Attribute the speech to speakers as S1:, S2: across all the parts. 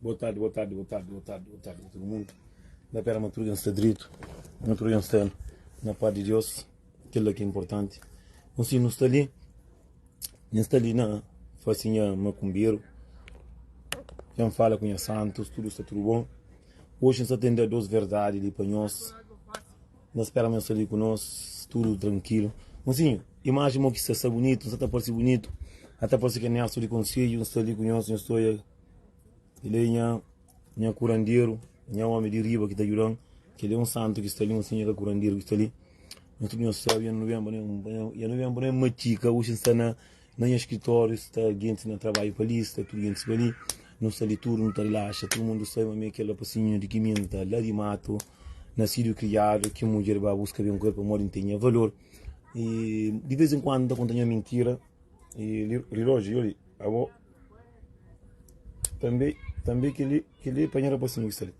S1: Boa tardi, boa tardi, boa tardi, boa tardi, boa tardi pa tudu mundu. Na pera ma tudu algen sta dritu, ma tudu algen sta na paz di Deus, kel-la ki é inportanti. Nsin, nu sta li, N sta li na fase nha makunberu, dja N fala ku nha santus, tudu sta tudu bon. Oxi N sta ten da dos verdadi li pa nhos, N ta spera ma nhos sta li ku nos, tudu trankilu. Nsin, imaji mo ki sta, sta bunitu, N sta ta parse bunitu, ata parse ki é Nelson di Konsedju, N sta li ku nhos, nhos ta oja. Kel-li é nha nha kuranderu, nha ómi di riba ki ta djuda-m. Kel-li é un santu ki sta li, un sinhora kuranderu ki sta li. Nhos tudu nhos sabe, ya nu ben pa ya nu ben pa nu matxika. Oxi N sta na na nha skritóriu, sta gentis na trabadju pa li, sta tudu gentis pa li. Nu sta li tudu, nu ta rilaxa, tudu mundu sabe ma mi é kel rapasinhu di ki mi N ta la di matu, nasidu i kriadu, ki mudjer ba buska ben ku el pamodi N ten nha valor. I di vez en kuandu N ta konta nha mintira. I rilojiu, li, abo. Tanbe, tanbe kel-li, kel-li é pa nha rapasinhu ki sta li.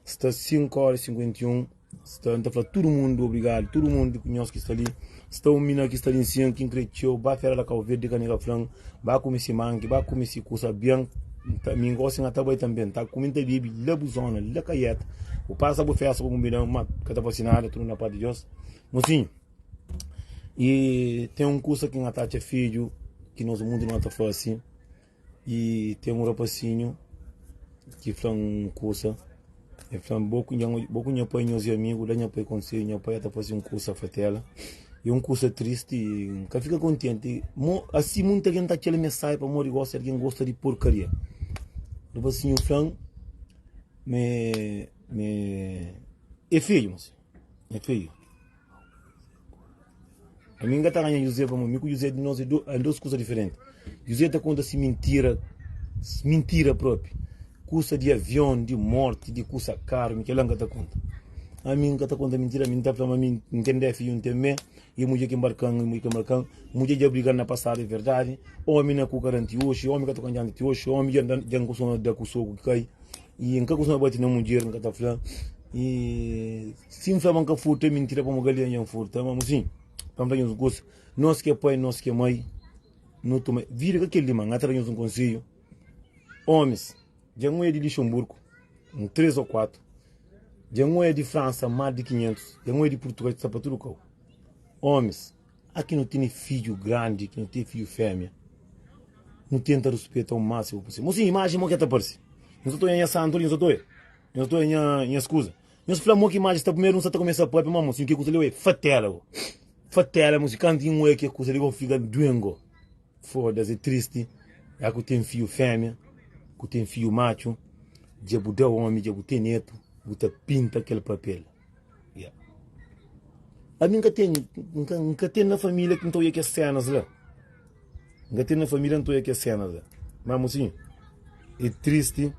S1: Sta 5 óra i 51, sta, N ta fla tudu mundu obrigadu, tudu mundu ku nhos ki sta li. Sta un mina ki sta li nsin, ki N kre txeu, ba fera la Kau Verdi, ka nega fla-m, ba kume si manki, ba kume si kusa ben. N ta, mi gosi N ka ta bai tanbe, N ta kume, N ta bebe la bu zona, la Kaieta. Bu pasa bu festa bu kunbida-m, ma ka ta fase nada, tudu na pas di Deus. Mosinhu, i ten un kusa ki N ka ta atxa fidju, ki nos mundu no ta fase. I ten un rapasinhu ki fla-m un kusa, el fla-m, Bo ku bo ku nha pai nhos é amigu, da nha pai konsedju, nha pai ta faze un kusa fatela. É un kusa tristi, N ka fika kontenti. Mo, asi munti algen ta atxa-l mesai pamodi gosi algen gosta di porkaria. Rapasinhu fla-m ma ma é feiu, é feiu. Ami N ka ta ganha Juzé pamodi mi ku Juzé di nos é dos kuza diferenti. Juzé ta konta si mintira, mintira propi, kusa di avion, di morti, di kusa karu, mi kila N ka ta konta. Ami N ka ta konta mintira, ami N ta fla ma mi N ten defi i N ten me, i mudjer ki mbarka-m, i mudjer ki mbarka-m, mudjer dja briga-m na pasadu é verdadi, omi na ku karanti oxi, omi ka ta konta ti oxi, omi dja N kustuma da ku soku ki kai. I N ka kustuma bati na mudjer, N ka ta fla. I si N fla ma N ka furta é mintira pamodi galinha dja N furta. Ma mosinhu, pa N fla nhos un kusa, nos ki é pai, nos ki é mai, nu toma vida ka kel li, ma N ta da nhos un konsedju. Omis, dja N oia di Lixonburgu un 3 o 4, dja N oia di Fransa más di 500, dja N oia di Purtugal, sta pa tudu kau. Omis. A ki nu tene fidju grandi, ki nu tene fidju femia, nu tenta ruspeta o máximo possível. Mosinhu, imaji mo ki ta parse. Nhos ta oia nha santu li, nhos ta oia. Nhos ta oia nha, nhas kuza. Nhos fla mo ki imaji sta primeru, nu sa ta kumesa papia, ma mosinhu, ki kuza li oia fatela go. Fatela, mosinhu, kantu ki N oia ki kuza li go, N fika duen go. Foda-se, é tristi. Ya ku ten fidju femia, ku ten fidju matxu, dja bu da omi, dja bu ten netu, bu ta pinta kel papel. Yeah. Ami nka ten, nka, nka ten na família ki nta oia kes cenas la. Nka ten na família nta oia kes cenas la. Mas mocinho, é triste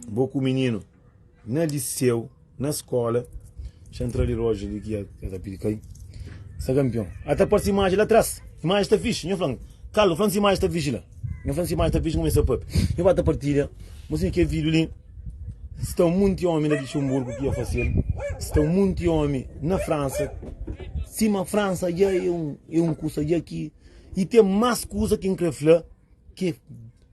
S1: bo ku minino na liceu, na escola, xa entra li roja li ki ya ta pidi kai. Sta campeão. Ata parse imagem lá atrás. Imagem sta fixe. Nho flan, Carlos, flan se imagem sta fixe lá. Nho flan se imagem sta fixe, começa a papia. Nho ba ta partilha. Mocinho, ke vídeo li. Sta un munti omi na Luxemburgo ki ia fase-l. Sta un munti omi na Fransa. Sima Fransa dja é un, é un kusa dja ki. I ten más kusa ki N kre fla ki é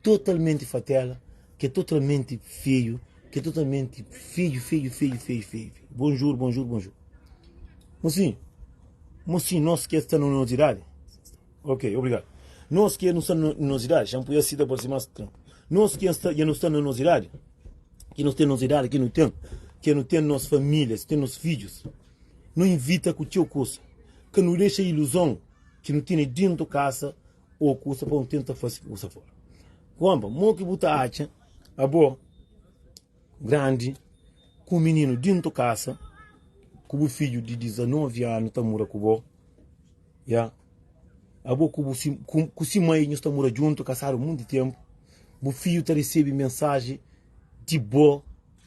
S1: totalmenti fatela, ki é totalmenti feiu, ki é totalmenti feiu, feiu, feiu, feiu, feiu. Bonjur, bonjur, bonjur. Mosinhu, mosinhu, nos ki sta na nos idadi. Ok, obrigado. Nos ki nu sta na nos idadi, xa N pui asi ta parse más trankuilu. Nos ki sta, dja nu sta na nos idadi, ki nos ten nos idadi, ki nu ten, ki nu ten nos famílias, ten nos fidjus, nu ivita ku txeu kusa. Ka nu dexa iluzon ki nu tene dentu kasa ô kusa pa nu tenta fase kusa fora. Konpa, mo ki bu ta atxa abo grandi ku mininu dentu kasa, ku bu fidju di 19 anu ta mora ku bo, Ya. Abo ku bu si, ku, ku si mai nhos ta mora djuntu, kasadu munti tenpu. Bu fidju ta resebe mensaji di bo,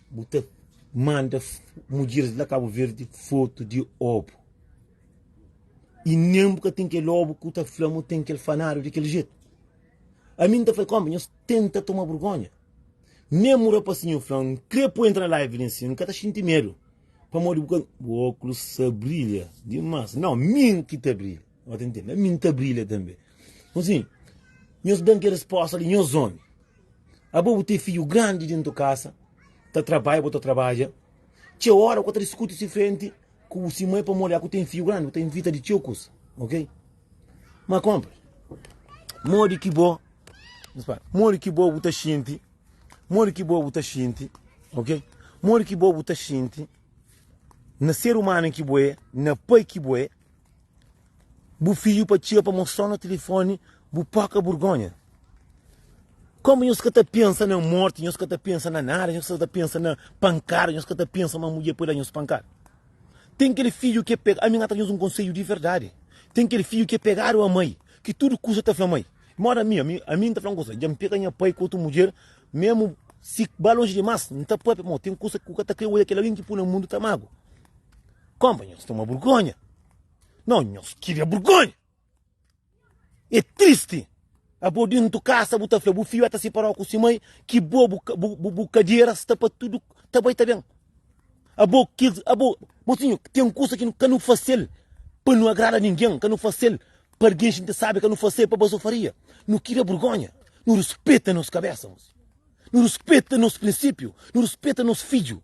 S1: bu ta manda mudjeris la Kabu Verdi fotu di obu. I nen bu ka ten kel obu ku ta fla ma ten kel fanadu di kel jetu. Ami N ta fla, konpa, nhos tenta toma burgonha. Memu rapasinhu fla, N kre poi entra na live li nsin, N ka ta xinti medu. Pamodi bu ka Bu óculos sa brilha dimas Não, min ki ta brilha Ó ta intende? Min ta brilha tanbe Nton, nhos da-m kel resposta li, nhos omi. Abo bu ten fidju grandi dentu kasa, ta trabadja, bo ta trabadja. Txeu ora bu ka ta diskuti si frenti ku bu si mai pamodi aku ten fidju grandi, bu ta invita di txeu kusa, ok? Ma konpra, modi ki bo, modi ki bo bu ta xinti, modi ki bo bu ta xinti, ok? Modi ki bo bu ta xinti na ser umanu ki bo é, na pai ki bo é, Bu fidju pa txiga pa mostrau na tilifoni bu poka burgonha. Komu nhos ka ta pensa na morti, nhos ka ta pensa na nada, nhos ka ta pensa na pankada, nhos ka ta pensa ma mudjer pode da nhos pankada. Ten kel fidju ki é pega, ami N ta da nhos un konsedju di verdadi. Ten kel fidju ki é pegadu a mai, ki tudu kuza ta fla mai. Moda ami, ami, ami N ta fla un kuza, dja N pega nha pai ku otu mudjer, memu si ba lonji dimas, N ta papia, pamodi ten kuza ki ku ka ta kre odja kel algen ki pui na mundu ta magua. Konpa nhos toma burgonha. Não, nhos kiria burgonha. É triste. Abo dentu kasa bu ta fla bu fidju ta separau ku si mãe ki bo bu, bu, bu, bu kadera sta pa tudu ta bai ta ben. Abo ki abo mocinho tem kusa ki ka nu fasel pa nu agrada ninguém, ka nu fasel pa alguém xinti sabi, ka nu fasel pa bazofaria. Nu kiria burgonha. Nu rispita nos kabesa, mocinho. Nu ruspeta nos prinsípiu, nu ruspeta nos fidju.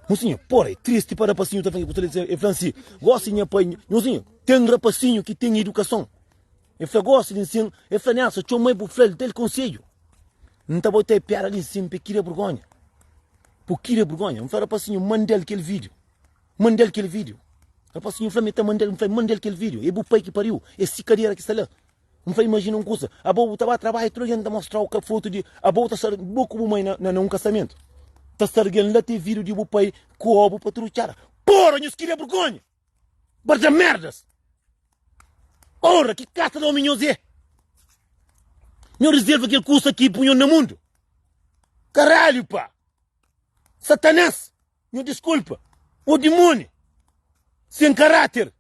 S1: Mosinhu, pora, é tristi pa rapasinhu ta fla ku el fla si, gosi nha pai, mosinhu, ten rapasinhu ki ten idukason. El fla gosi li nsin, el fla Nelson, txoma el bu fla-l, da-l konsedju. N ta bota el piada li nsin pa el kria burgonha. Pa el kria burgonha. N fla rapasinhu, manda-l kel vídiu. Manda-l kel vídiu. Rapasinhu fla ma el ta manda-l, N fla, manda-l kel vídiu. É bu pai ki pariu, é si kadera ki sta la. N fla, imajina un kusa, abo bu ta ba trabadja, tudu algen ta mostrau ka fotu di abo bu ta sta bo ku bu mai na na un kasamentu. Ta sta algen la te vídiu di bu pai ku obu pa tudu txada. Pora, nhos kria burgonha! Barda merdas! Ora, ki kasa di omi nhos é? Nhos rezerva kel kusa ki pui nhos na mundu? Karalhu, pa! Satanás! Nhu diskulpa, ô dimóni, sen karáter.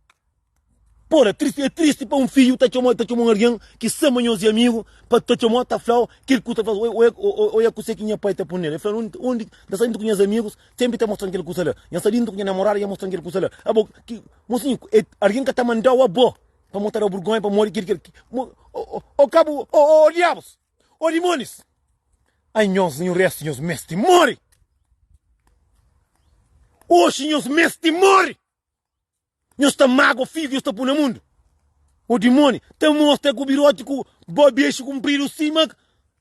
S1: Pora, tristi, é tristi pa un fidju ta txoma, ta txoma un algen ki sta ma nhos é amigu, pa ta txoma, ta fla-u kel ku ta fla, oi, oi, kuse ki nha pai ta pô nel. El fla, undi, N ta sta dintu ku nhas amigus, senpri ta mostra-m kel kusa la. Nha sta dintu ku nha namorada, nha mostra-m kel kusa la. Abo, ki, mosinhu, e, algen ka ta manda-u abo pa mo ta da-u burgonha pamodi kel, kel, mo, ô, ô, kabu, ô, ô, ô diabus! Ô dimonis! Ai nhos, nhu restu nhos meste more! Oxi nhos meste more! Nhos ta magua fidju ki nhos ta pui na mundu. Ô dimoni, ta mostra ku biroti ku bo bexu kunpridu sima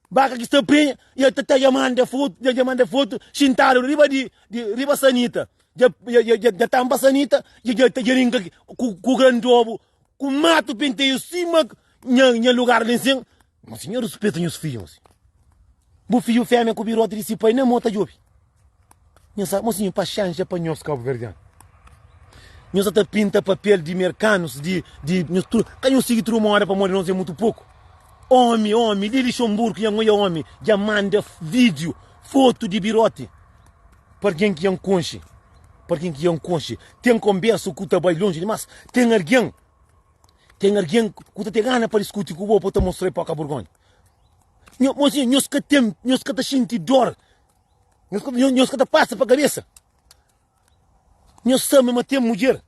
S1: baka ki sta prenha i el ta ta dja manda fotu, dja manda fotu xintadu riba di, di riba sanita. Dja, dja, dja, dja tampa sanita, dja, dja, dja rinka ku, ku grandobu, ku matu penteio sima nha, nha lugar li nsin. Mosi, nha ruspeta nhos fidju, mosi. Bu fidju femia ku biroti di si pai na mo ta djobi. Nha sa, mosinhu, paxénxa pa nhos kabuverdianu. Nhos sa ta pinta papel di merkanus, di, di, nhos tudu, ka nhos sigi tudu moda pamodi nos é mutu poku. Omi, omi, li Lixonburgu nha oia omi dja manda vídiu, fotu di biroti pa algen ki dja N konxe, pa algen ki dja N konxe. Ten konbersu ku ta bai lonji dimas, ten algen. Ten algen ku ta ten gana pa diskuti ku bo pa ta mostra-l poka burgonha. Nho, mosinhu, nhos ka ten, nhos ka ta xinti dor, nhos ka, nhos ka ta pasa pa kabesa. Nhos sabe ma ten mudjer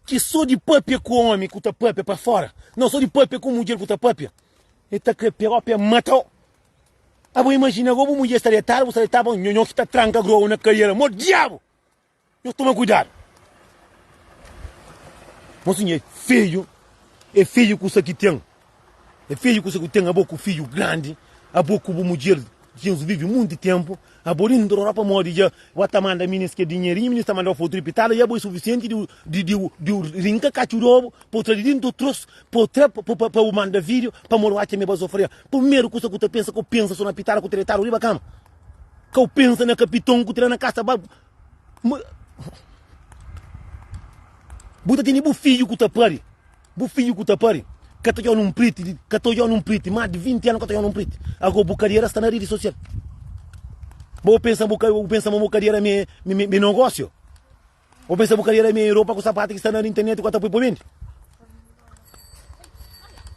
S1: ki so di papia ku omi ku ta papia pa fora, nau so di papia ku mudjer ku ta papia, e ta kre pega-u pa e mata-u. Abo imajina go bu mudjer sta detadu, bu sta detadu, nho, nho ki ta tranka grogu na kadera, mo diabu! Nhos toma kuidadu. Mosinhu, é feio, é feio kusa ki ten. É feio kusa ki ten abo ku fidju grandi, abo ku bu mudjer ki nhos vive munti tempu, abo di ndrora pamodi dja ba ta manda minis ke dinheirinhu, minis ta mandau fotu di pitala, i abo é sufisienti di di di di rinka katxu di obu pa bu tra di dintu trus, pa bu tra pa pa bu manda video pamodi bu atxa ma e bazofaria. Primeru kusa ku ta pensa, ku pensa so na pitala ku ta detadu riba kama. Ka bu pensa na kapiton ku ta da na kasa ba. Bu ta tene bu fidju ku ta pari, bu fidju ku ta pari, ka ta odjau nun priti, ka ta odjau nun priti, mas di 20 anu ka ta odjau nun priti. Ago bu kariera sta na redi sosial. Bo pensa bu bu pensa ma bu kariera me me me nogosio? Bo pensa bu kariera me ropa ku sapatu ki sta na internet ku ka ta pui pa bende?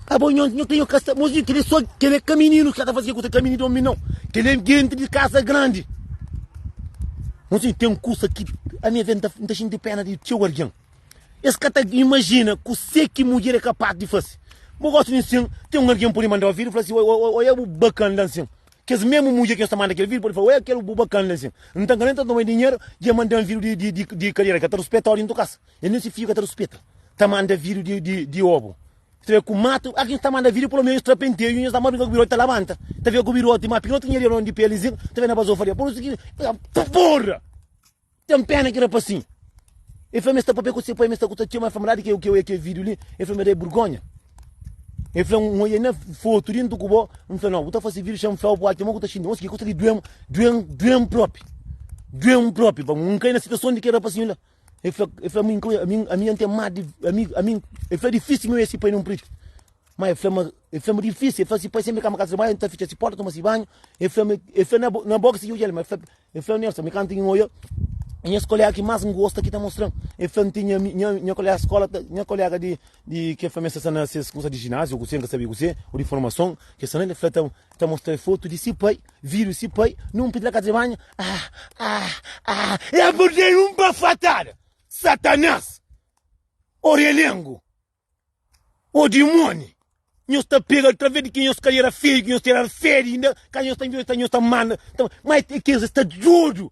S1: Abo nho nho tem kasa, mozinho, kele só kele ka mininu ki ka ta faze kusa ka mininu omi não. Kele gente di kasa grandi. Mozinho, tem kusa ki ami ave nta nta xinti pena di txeu algen. Es ka ta imajina kuse ki mudjer é kapaz di fase. Bo gosta di nsin, tem un algen pode mandau vídeo fla si, oi oi oi bu bakan la nsin. Kes mesmu mudjer ki nhos ta manda kel vídiu pode fla, Oia kel bu bakan li asin. Nta N ka nen ta toma dinheru dja manda-m vídiu di, di, di, di kadera. Ka ta ruspeta órdi ntu kasa. El nen si fidju ka ta ruspeta. Ta manda vídiu di, di, di obu. Ta ku matu. Aki nhos ta manda vídiu pelo menus tra penteju nhos ta ma brinka ku biroti ta labanta. Ta fika ku biroti ma pikinoti ki nha di di peli asin ta ben na bazofa dia. Por isu ki porra! Ten pena ki rapasin. El fla ma el sta papia ku se pai, ma el sta ku ta txeu, ma el fla ma dadi ki oia kel vídiu li, el fla ma da é burgonha. El fla, N oia na fotu dintu ku bo, N fla, no, bu ta fase vídiu xa N fla-u bu alti mo ku ta xinti, mos ki kusa li duem, duem, duem propi, duem propi, pa N kai na situason di kel rapasinhu la. El fla, el fla, mi, ami, ami N ten más di, ami, ami, el fla difísil mi oia si pai na un priti. Ma el fla ma, el fla ma difísil, el fla si pai sempri kama kasa trabalhu, el ta fitxa si porta, toma si banhu, el fla ma, el fla na, na boka si odja el, ma el fla, El fla, Nelson, mi kantu N odja, é nhas koléga ki más N gosta ki ta mostra-m. El fla, N ten nha, nha, nha koléga di skóla, nha koléga di, di ki el fla ma el sta na ses kusa di jináziu ô kuzê, N ka sabe kuzê, ô di formason ki el sta na el. El fla, ta, ta mostra-l fotu di si pai, vídiu di si pai, nun pidi la kaza di banhu, ah, ah, ah, el morde-l un bafatada! Satanás! Ô relengu! Ô dimoni! Nhos ta pega através di ki nhos kadera feiu ki nhos tera fedi inda ka nhos ta inventa nhos ta manda ta ma é kes sta dodu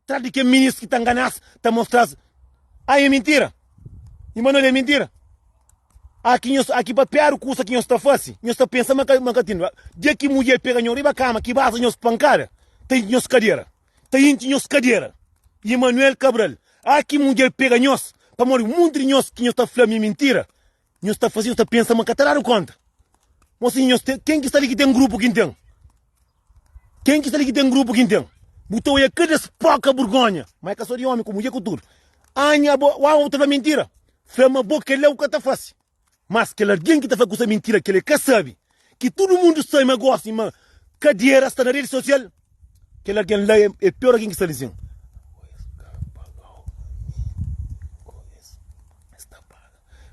S1: tras di kel minis ki ta nganas ta mostras ah é mintira Emanuel é mintira aki nhos aki papiadu kusa ki nhos ta fasi nhos ta pensa ma ka ma ka ten dia ki mudjer pega nho riba kama ki baza nhos pankada ta inchi nhos kadera ta intxi nhos kadera. Emanuel Cabral, Ah ki mudjer pega nhos, pamodi munti di nhos ki nhos ta fla mi mintira, nhos ta faze, nhos ta pensa ma N ka ta dadu konta. Mosinhu nhos ten, ken ki sta li ki ten grupu ki N ten? Ken ki sta li ki ten grupu ki N ten? Bu ta oia kada es poka burgonha, ma é ka so di omi, ku mudjer ku tudu. Anha bo, uau bu ta fla mintira? Fla ma bo kel-la bu ka ta fase. Mas kel algen ki ta fla kusa mintira kel el ka sabe ki tudu mundu sabe ma gosi ma kadera sta na redi sosial kel algen la é pior algen ki sta li sin.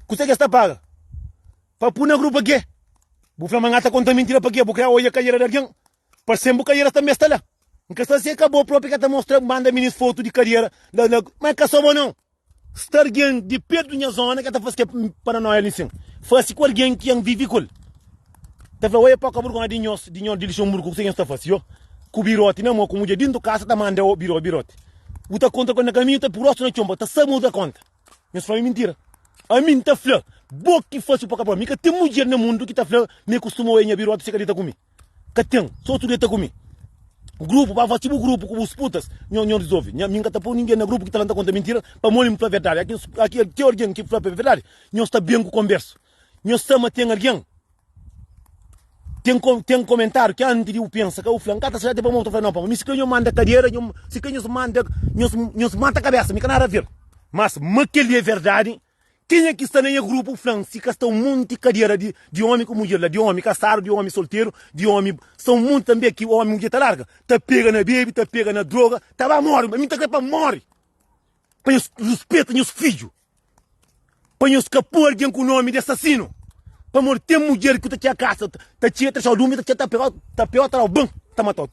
S1: Kuse ki es ta paga pa pui na grupu ke? Bu fla ma N ta konta mintira pa ke? Bu kre oia kadera di algen? Parse-m bu kadera tanbe sta la. N ka sta si é ka bo propi ka ta mostra manda minis fotu di kadera la la ma é ka so bo nau. Sta argen di pertu nha zona ka ta fasi ke paranoia li sin. Fasi ku argen ki N vivi ku el. Ta fla, oia poka burgonha di nhos, di nhos di Luxemburgo, kuse ki nhos ta fasi yo? Ku biroti na mo, ku mudjer dintu kasa ta manda o biroti, biroti. Bu ta kontra ku el na kaminhu, ta pui rostu na txon, bo ta sabi ma bu ta konta. Nhos fla-m é mintira. Ami N ta fla, bo ki fasi poka burgonha. Mi ka ten mudjer na mundu ki ta fla ma e kustuma oia nha biroti si ka dita ku mi. Ka ten, so tudu e ta ku mi. Grupu, ba fasi bu grupu ku bus putas, nho, nho rizolvi. Nha, mi N ka ta poi ningen na grupu ki ta fla N ta konta mintira, pamodi N fla verdadi. Aki, aki ten algen ki fla pa verdadi, nho sta ben ku konbersu. Nho sta ma ten algen, ten, ten komentariu ki anti di bu pensa ka bu fla, N ka ta sabi ate pamodi bu ta fla nau, pamodi mi si ka nho manda kadera, nho, si ka nhos manda, nhos, nhos mata kabesa, mi ka nada aver. Mas, ma kel-li é verdadi, Kenha ki sta na nha grupu fla-m si ka sta un monti kadera di di omi ku mudjer la, di omi kasadu, di omi solteru, di omi sta un monti tanbe ki omi mudjer ta larga, ta pega na bebe, ta pega na droga, ta ba mori, mi ta kre pa mori, pa nhos ruspeta nhos fidju, pa nhos ka poi algen ku nomi di asasinu, pamodi ten mudjer ki ta txega kasa ta txega ta txau lumi ta txega ta pega ta pega ta dau bum ta matau.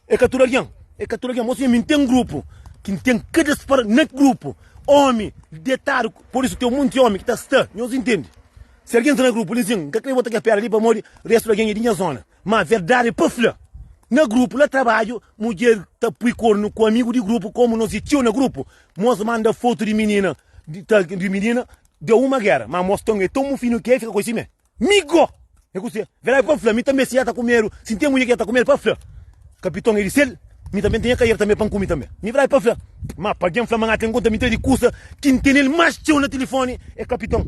S1: É ka tudu algen, é ka tudu algen. Mosinha, mi N ten grupu ki N ten kada spara na grupu. Omi detadu, pur isu ten monti omi ki ta sta, nhos intende. Si algen sta na grupu li sin, N ka kre bota kes pera li pamodi restu di algen é di nha zona. Ma verdadi é pa fla, na grupu la trabadju, mudjer ta pui kornu ku amigu di grupu, komu nos é txeu na grupu, mos manda fotu di minina, di minina, deu uma gera. Ma mos ton é ton mufinu ki é fika ku el si mé. Mi go! É kuse? Verdadi pa fla, mi tanbe si ya ta kumedu, si N ten mudjer ki ya ta kumedu, pa fla, kapiton é di sel, mi tanbe N ten nha kaiera tanbe pa N kume tanbe. Mi verdadi pa fla, ma pa algen fla ma N a ten konta mi ta di kusa ki N tene-l más txeu na tilifoni é kapiton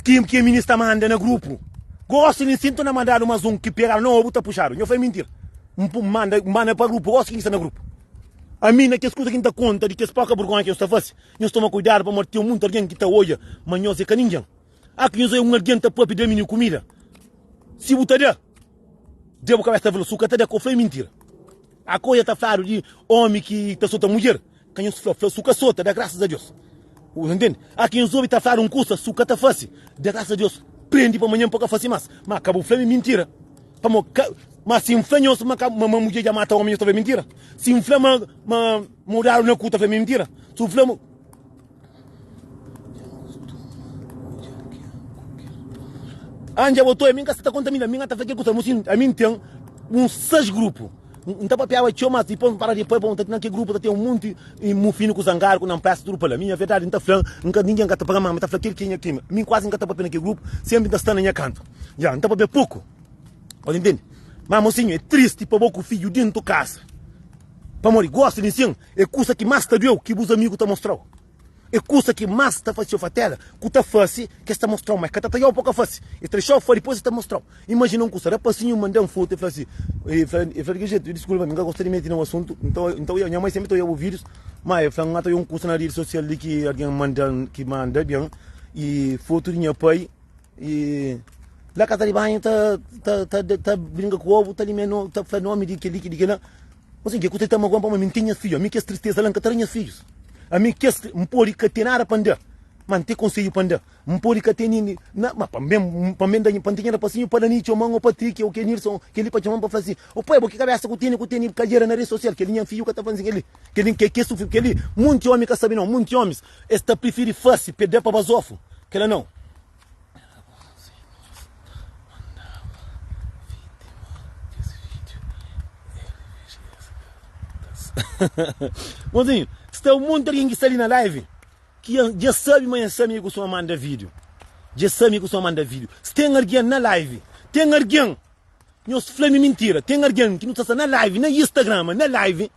S1: ki ki minis ta manda na grupu. Gosi li N sintu na mandadu más un ki pegadu na obu ta puxadu. Nho fla é mintira. N pu manda N manda pa grupu, gosi ki N sta na grupu. Ami na kes kusa ki N ta konta di kes poka burgonha ki nhos ta fase, nhos toma kuidadu pamodi ten monti algen ki ta odja ma nhos é ka ningen. Ah ki nhos é un algen ta papia da mininu kumida si bu ta da dja bu kabesa ta fla su ka ta da ko fla é mintira a koia ta fladu di omi ki ta sota mudjer ka nhos fla fla su ka sota da grasas a Deus bu ta ntende ah ki nhos obi ta fladu un kusa su ka ta fasi da grasas a Deus prendi pa manhan pa ka fasi mas ma ka bu fla mi mintira pamo ka ma si n fla nhos ma ka ma mudjer dja mata omi nhos ta fla mintira si n fla ma ma mudadu na ku ta fla mintira si n fla ma. Anja bo toi, mi ka sta ta konta mi la, mi ka ta fla kel kusa, mo sin, ami n ten. uns 6 grupu. N ta papiaba txeu mas dipôs N para di papia, pamodi na kel grupu ta ten un monti mufinu ku zangadu ku nan presta tudu pa la. Mi nha verdadi N ta fla, N ka ningen ka ta paga ma mi ta fla kel ki é nha krimi. Mi kuazi N ka ta papia na kel grupu, senpri N ta sta na nha kantu. Ya, N ta papia poku. Bo ta intende? Ma mosinhu, é tristi pa bo ku fidju dentu kasa. Pamodi gosta di nsin é kusa ki mas ta dueu ki bus amigu ta mostrau. É kusa ki mas ta fase-u fatela ku ta fase ki es ta mostrau, ma es ka ta tadjau pa ka fase. Es ta dexau fla dipôs es ta mostrau. Imajina un kusa, rapasinhu manda-m fotu, el fla si, el fla, el fla di ki jetu, diskulpa, mi ka gosta di mete na un asuntu, N ta, N ta oia, nha mai senpri ta oia bu vídius, ma el fla-m, N ta oia un kusa na redi sosial li ki algen manda-m, ki manda ben, i fotu di nha pai, i la kasa di banhu ta, ta, ta, ta brinka ku obu, ta limia, ta fla nomi di kel-li, di kel-la. Ô sin, ke ku ta magoa-m pamodi mi N ten nhas fidju? Ami kes tristeza la N ka ta da nhas fidjus. Ami kes, N pode ka ten nada pa N da, ma N ten konsedju pa N da. N pode ka ten nin, na, ma pa N ben, pa N ben da, pa N ten nha rapasinhu pa Dani txoma-m ô Patriki ô Kenilson, kel-li pa txoma-m pa fla si, Ô pai, bo ki kabésa ku tene, ku tene kadjera na redi sosial? Kel-li nha fidju ka ta fla-m si kel-li. Kel-li, ke, ke sufri, kel-li, munti ómi ka sabe nau. Munti ómis, es ta prifiri fase pa e da pa bazofu. Kel-la nau. Mozinho, sta un monti algen ki sta li na live ki dja sabe ma N sta mi kustuma manda vídeo. Dja sabe mi kustuma manda vídeo. Si ten algen na live, ten algen, nhos fla mi mintira, ten algen ki nu ta sta na live, na Instagram, na live.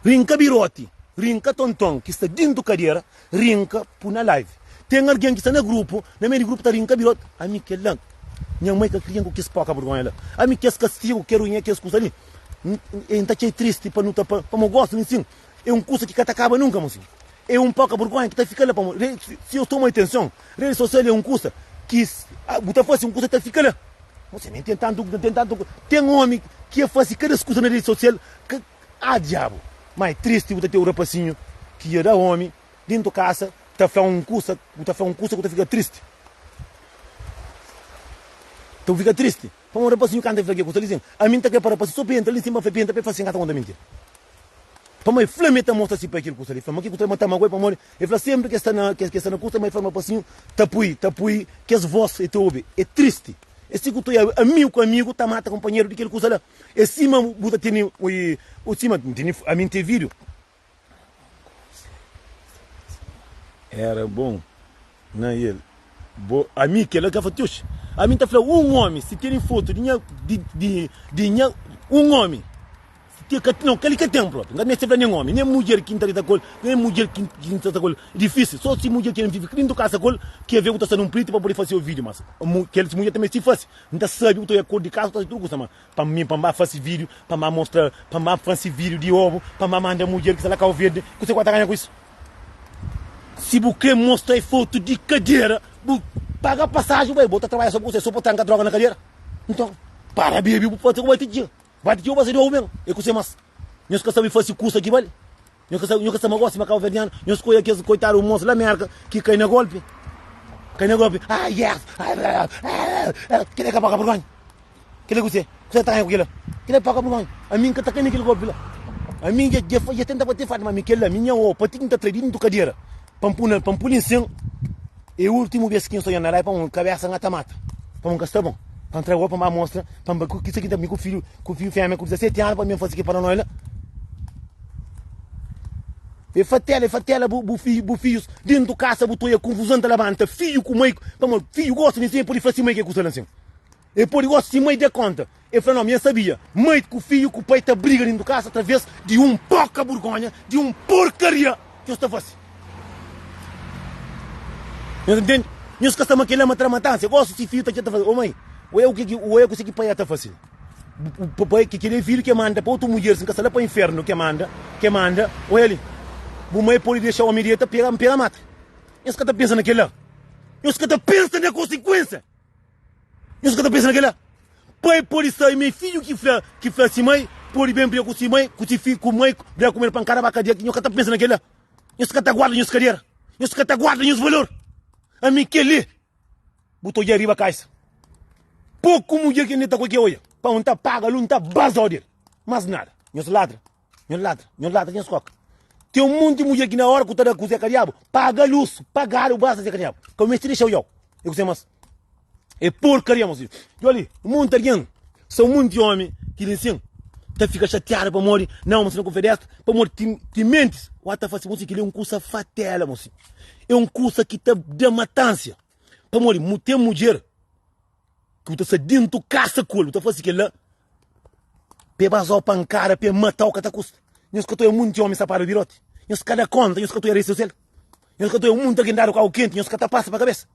S1: Rinka biroti, rinka tonton ki sta dintu kadera, rinka pu na live. Ten algen ki sta na grupu, na meiu di grupu ta rinka biroti. Ami kel-la, nha mai ka kria-m ku kes poka burgonha la. Ami kes kastigu, ke runha, kes kusa li, N ta txei tristi pa nu ta pa, pamo gostu li nsin, é un kusa ki ka ta kaba nunka, mosinhu. É un poka burgonha ki ta fika la, pamo si nhos toma atenson, redi sosial é un kusa ki bu ta fase un kusa ta fika la. Mosinhu, mi ten tantu, ten tantu, ten omi ki e fase kada kusa na redi sosial, Ka ah diabu! Ma é tristi bu ta ten un rapasinhu ki dja da omi dentu kasa ta fla un kusa, bu ta fla un kusa ku ta fika tristi. Ta bu fika tristi. Pamodi rapasinhu kanta fla ke kusa li sin, ami N ta kre pa rapasinhu so pa entra li sin pa fla pa entra pa e fla sin ka ta konta mintira. Pamodi e fla ma e ta mostra si pai kel kusa li, fla ma ki kusa li ma ta magoa pamodi e fla senpri ke sta na ke sta na kusa ma e fla ma rapasinhu ta pui ta pui kes vos e ta obi. É tristi. É si ku ta oia amigu ku amigu ta mata kunpanheru di kel kusa la. É sima bu ta tene o sima N tene ami N ten vídeo. Era bom na el bo ami kela ka fla oxi ami N ta fla un omi si tene foto di nha di di di nha un omi si te ka não keli ka ten propi N ka meste fla nen omi nen mudjer ki N ta dita ku el nen mudjer ki N ta sta ku el difisil so si mudjer ki N vivi dentu kasa ku el ki ave ku ta sta nun priti pa pode fase o vídeo mas kel mudjer ta meste fase N ta sabe ku ta oia kor di kasa ku ta fase tudu kusa ma Pa mi, pa N ba fase vídiu, pa N ba mostra, pa N ba fase vídiu di obu, pa N ba manda mudjer ki sta la Kau Verdi, kuse ku ba ta ganha ku isu? Si bu kre mostra e fotu di kadera, bu paga pasaji bu bai, bo ta trabadja so pa kuse? So pa tranka droga na kadera? Nton, para bebe bu fase ku bai ti txiga, bai ti txiga bu fase di obu mesmu, e kuse mas? Nhos ka sabe fase kusa ki bali? Nhos ka sabe, nhos ka sta ma gosi ma kauverdianu, nhos skoia kes koitadu mos la Merka ki kai na golpi, kai na golpi, ah yes, ah, ah, ah, ah, kila ka poka burgonha, kila kuse, kuse ta ganha ku kila, kila poka burgonha, ami nka ta kai na kel golpi la, ami dja dja dja tenta bate fátima, ami kila, ami nha o pati ki nta trai di dintu kadera, pa npu na, pa npu li nsin, e ultimu bes ki nsa oja na lai pamodi kabesa nha ta mata, pamodi nka sta bon, pa ntra go pa nba mostra, pa nba kisa ki nta mi ku fidju, ku fidju femia ku 17 anu pa mi fasi ki paranoia la. E fatela, e fatela bu, bu, fi, bu fijus dentu kasa bu toia konfuzon ta labanta fiju ku mai pamodi fiju gosta di nsin e pode fla si mai ke kusa la nsin e pode gosta si mai da konta e fla no mi e sabia mai ku fiju ku pai ta briga dentu kasa atraves di un poka burgonha di un porkaria ki nhos ta fasi nhos ntende nhos ka sta ma kila ma tra matansa e gosta si fiju ta txeta fla o mai oia o ke ki oia kuse ki pai ta fasi. Pai ki kel filho ke manda pa otu mudjer sin ka sta la pa inferno ke manda ke manda oia li bu mai pode dexa omi deta pega pega mata nhos ka ta pensa na kela nhos ka ta pensa na konsekuensia nhos ka ta pensa na kela pai pode sabe ma é filho ki fla ki fla si mai pode ben briga ku si mai ku si fi ku mai briga ku mel pankada ba kadia nhos ka ta pensa na kela nhos ka ta guarda nhos kadera nhos ka ta guarda nhos valor ami keli Bu ta odja riba kaisa. Poku mudjer ki neta ku ke odja. Pa un ta paga lu, un ta baza del. Mas nada. Nhos ladra. Nhos ladra. Nhos ladra nhos koka. Ten un monti mudjer ki na ora ku ta da ku Zé Kadiabu, paga lus, pagadu basta Zé Kadiabu. Ka bu meste dexa odjau. E kuse mas? E porkaria, mosinhu. Djo li, un monti algen. Sta un monti omi ki li nsin ta fika xatiadu pamodi nau ma si na ku fé desta pamodi timentis wa ta fase mosi kili é un kusa fatela mosi é un kusa ki ta da matansia pamodi mu ten mudjer ki bu ta sta dentu kasa ku el bu ta fase kila pe bazau pankada pe matau ka ta kusta nhos ka ta oia monti omi sta para biroti nhos ka da konta nhos ka ta oia rede sosial nhos ka ta oia monti algen dadu kau kenti nhos ka ta pasa pa kabesa.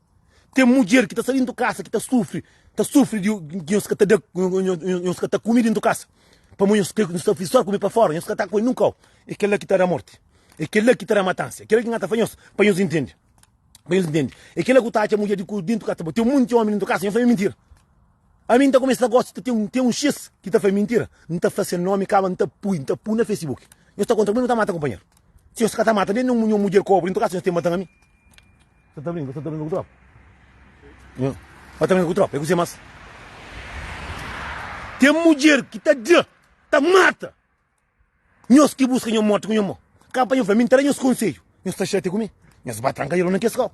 S1: Ten mudjer ki ta sta dintu kasa ki ta sufri, ta sufri di nhos ka ta da, nhos ka ta kume dintu kasa, pamodi nhos kre, nhos ta fla só kume pa fora, nhos ka ta kume nunka. É kel-la ki ta da morti, é kel-la ki ta da matansa, é kel-la ki N ka ta fla nhos pa nhos intende, pa nhos intende. É kel-la ku ta atxa mudjer di ku dintu kasa, ten monti omi dintu kasa, nhos fla ma é mintira. Ami N ta kumesa gosi ta ten, ten un xis ki ta fla mintira, N ta fla se nomi kaba N ta pui, N ta pui na Facebook. Nhos ta kontra ku mi, nu ta mata kunpanheru. Si nhos ka ta mata nen nhos mudjer kobri dintu kasa, nhos ten matan ami. Sa ta brinka, sa ta brinka ku tropa. Nha, ba ta brinka ku tropa, é kuzê mas? Ten mudjer ki ta da, ta mata. Nhos ki buska nho morti ku nho mô. Ka pa nho fla, mi N ta da nhos konsedju. Nhos ta xatia ku mi? Nhos ba tranka dja la na kes kau.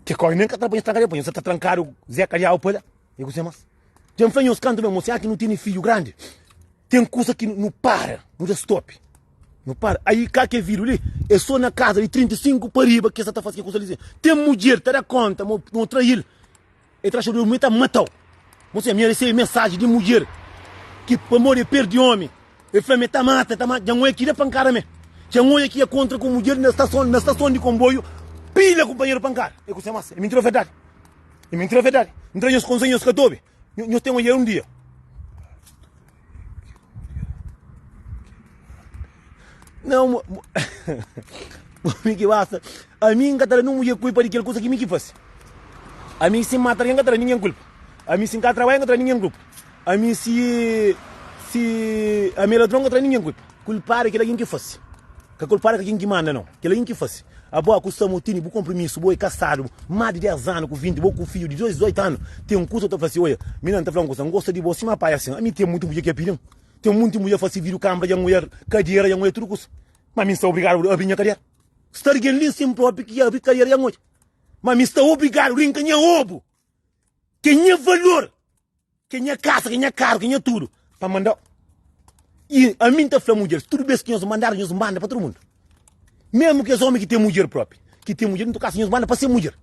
S1: Ke kau nen ka tra pa nhos tranka dja, pa nhos sa ta trankadu Zé Kadiau pa la. É kuzê mas? Dja N fla nhos kantu ben, mosinha ki nu tene fidju grandi, ten kusa ki nu para, nu da stop. Nu para. Aí ka ke vidu li, é só na casa di 35 pa riba ke sa ta fasi ke kusa li. Ten mudjer ta da konta mo mo trail. E tra xadu mi ta matau. Mo se mi recebe mensagem di mudjer ki pamodi e perdi omi. E fla me ta mata, ta mata. Dja n'oia ki da pankada me. Dja n'oia ki ia kontra ku mudjer na stason, na stason di komboio, pilha kumpanheru pankada. E kusa mas. É mintira ou verdade? É mintira ou verdade? Ntra nhos konselho nhos ka ta obi. Nhos ten oia un dia. Não, mi ki basta. Ami N ka ta da nin mudjer kulpa di kel kusa ki mi ki fase. Ami si N mata algen N ka ta da ningen kulpa. Ami si N ka trabadja N ka ta da ningen kulpa. Ami si si ami é ladron N ka ta da ningen kulpa. Kulpadu é kel algen ki fase. Ka kulpadu é ka ken ki manda nau. Kel algen ki fase. Abo ku sta mo tene bu konpromisu, bo é kasadu más di 10 anu ku 20, bo ku fidju di 18 anu, ten un kusa bu ta fla si, oia, mi na N ta fla un kusa, N gosta di bo sima pai asin. Ami ten mutu mudjer ki a pidi-m. Ten munti mudjer fase vidu kanbra dja N oia kadera dja N oia tudu kusa. Ma mi N sta obrigadu abri nha kadera. Sta algen li sin propi ki abri kadera dja N oja. Ma mi sta obrigadu rinka nha obu, ki é nha valor. Ke nha kasa, ke nha karu, ke nha tudu pa mandau. I ami N ta fla mudjeris, tudu bes ki nhos mandadu, nhos manda pa tudu mundu. Mesmu kes omi ki ten mudjer propi, ki ten mudjer dentu kasa, nhos manda pa se mudjer.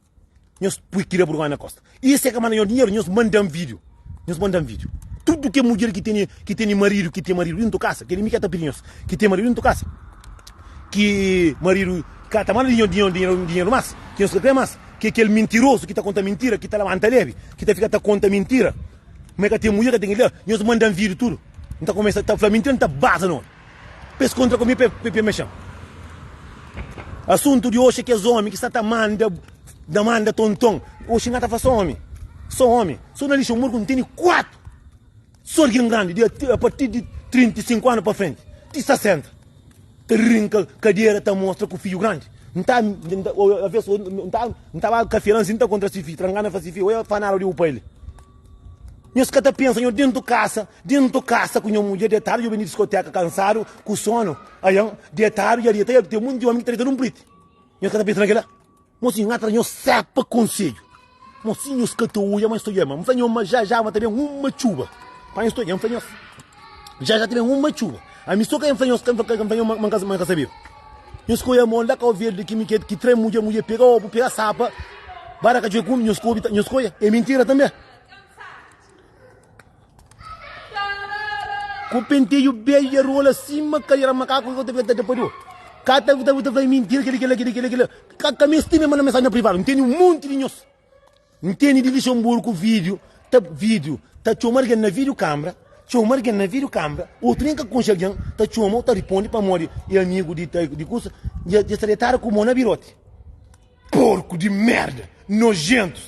S1: Nhos pui kila burgonha na kosta. I si e ka manda nhos dinheru, nhos manda-m video. Nhos manda-m video. Tudu ke mudjer ki tene, ki tene maridu, ki ten maridu dentu kasa, kel-li mi ka ta pidi nhos, ki ten maridu dentu kasa, ki maridu ka ta manda dinheru, dinheru, dinheru mas, ki nhos ka kre mas. Ki é kel mintirozu ki ta konta mintira, ki ta labanta lebi, ki ta fika ta konta mintira, ma e ka ten mudjer, ka ten kel-la, nhos manda-m vídiu tudu, N ta kumesa ta fla mintira, N ta baza na omi, pa es kontra ku mi, pa e mexa-m. Asuntu di oxi é kes omi ki sta ta manda, ta manda tonton. Oxi N ka ta fla so omi, so omi, so na Lixemburgu N tene 4 so algen grandi, di a partir di 35 anu pa frenti, ti 60. Ta rinka kadera ta mostra ku fidju grandi N ta aves N ta N ta ba kafé la nsin ta kontra si fidju tra ngana fla si fidju oia fanadu di bu pai li Nhos ka ta pensa nho dentu kasa dentu kasa ku nho mudjer detadu djo ben di diskoteka kansadu ku sonu aian detadu dja deta ten monti omi ki ta deta nun priti Nhos ka ta pensa na kila. Mosinhu, N atra nhos sepa konsedju. Mosinhu, nhos ka ta odja ma nhos ta odja. Ma N fla nhos ma já já ma ta ben uma txuba. Pa nhos ta odja, N fla nhos já já ta ben uma txuba. Ami so ka N fla nhos, ka N fla nhos ma N ka sabeba. Nhos ka odja ma la Kau Verdi ki mi ki tra mudjer, mudjer pega obu, pega sapa, bara katxor kume, nhos ka obi, nhos ka odja. É mintira tanbe. Ku penteju bedju dja rola sima kadera makaku ki ta fika ta padiu. Ka ta ta ta fla mintira keli kela keli kela kela. Ka ka mesti me manda mensagem na privadu. N tene un monti di nhos. N tene di Luxemburgo video ta video ta txoma algen na video kambra, txoma algen na video kambra, otu nen ka konxe algen ta txoma ou ta riponde pamodi e amigu di ta di kusa dja dja sta detadu ku mo na biroti. Porco di merda, nojentos.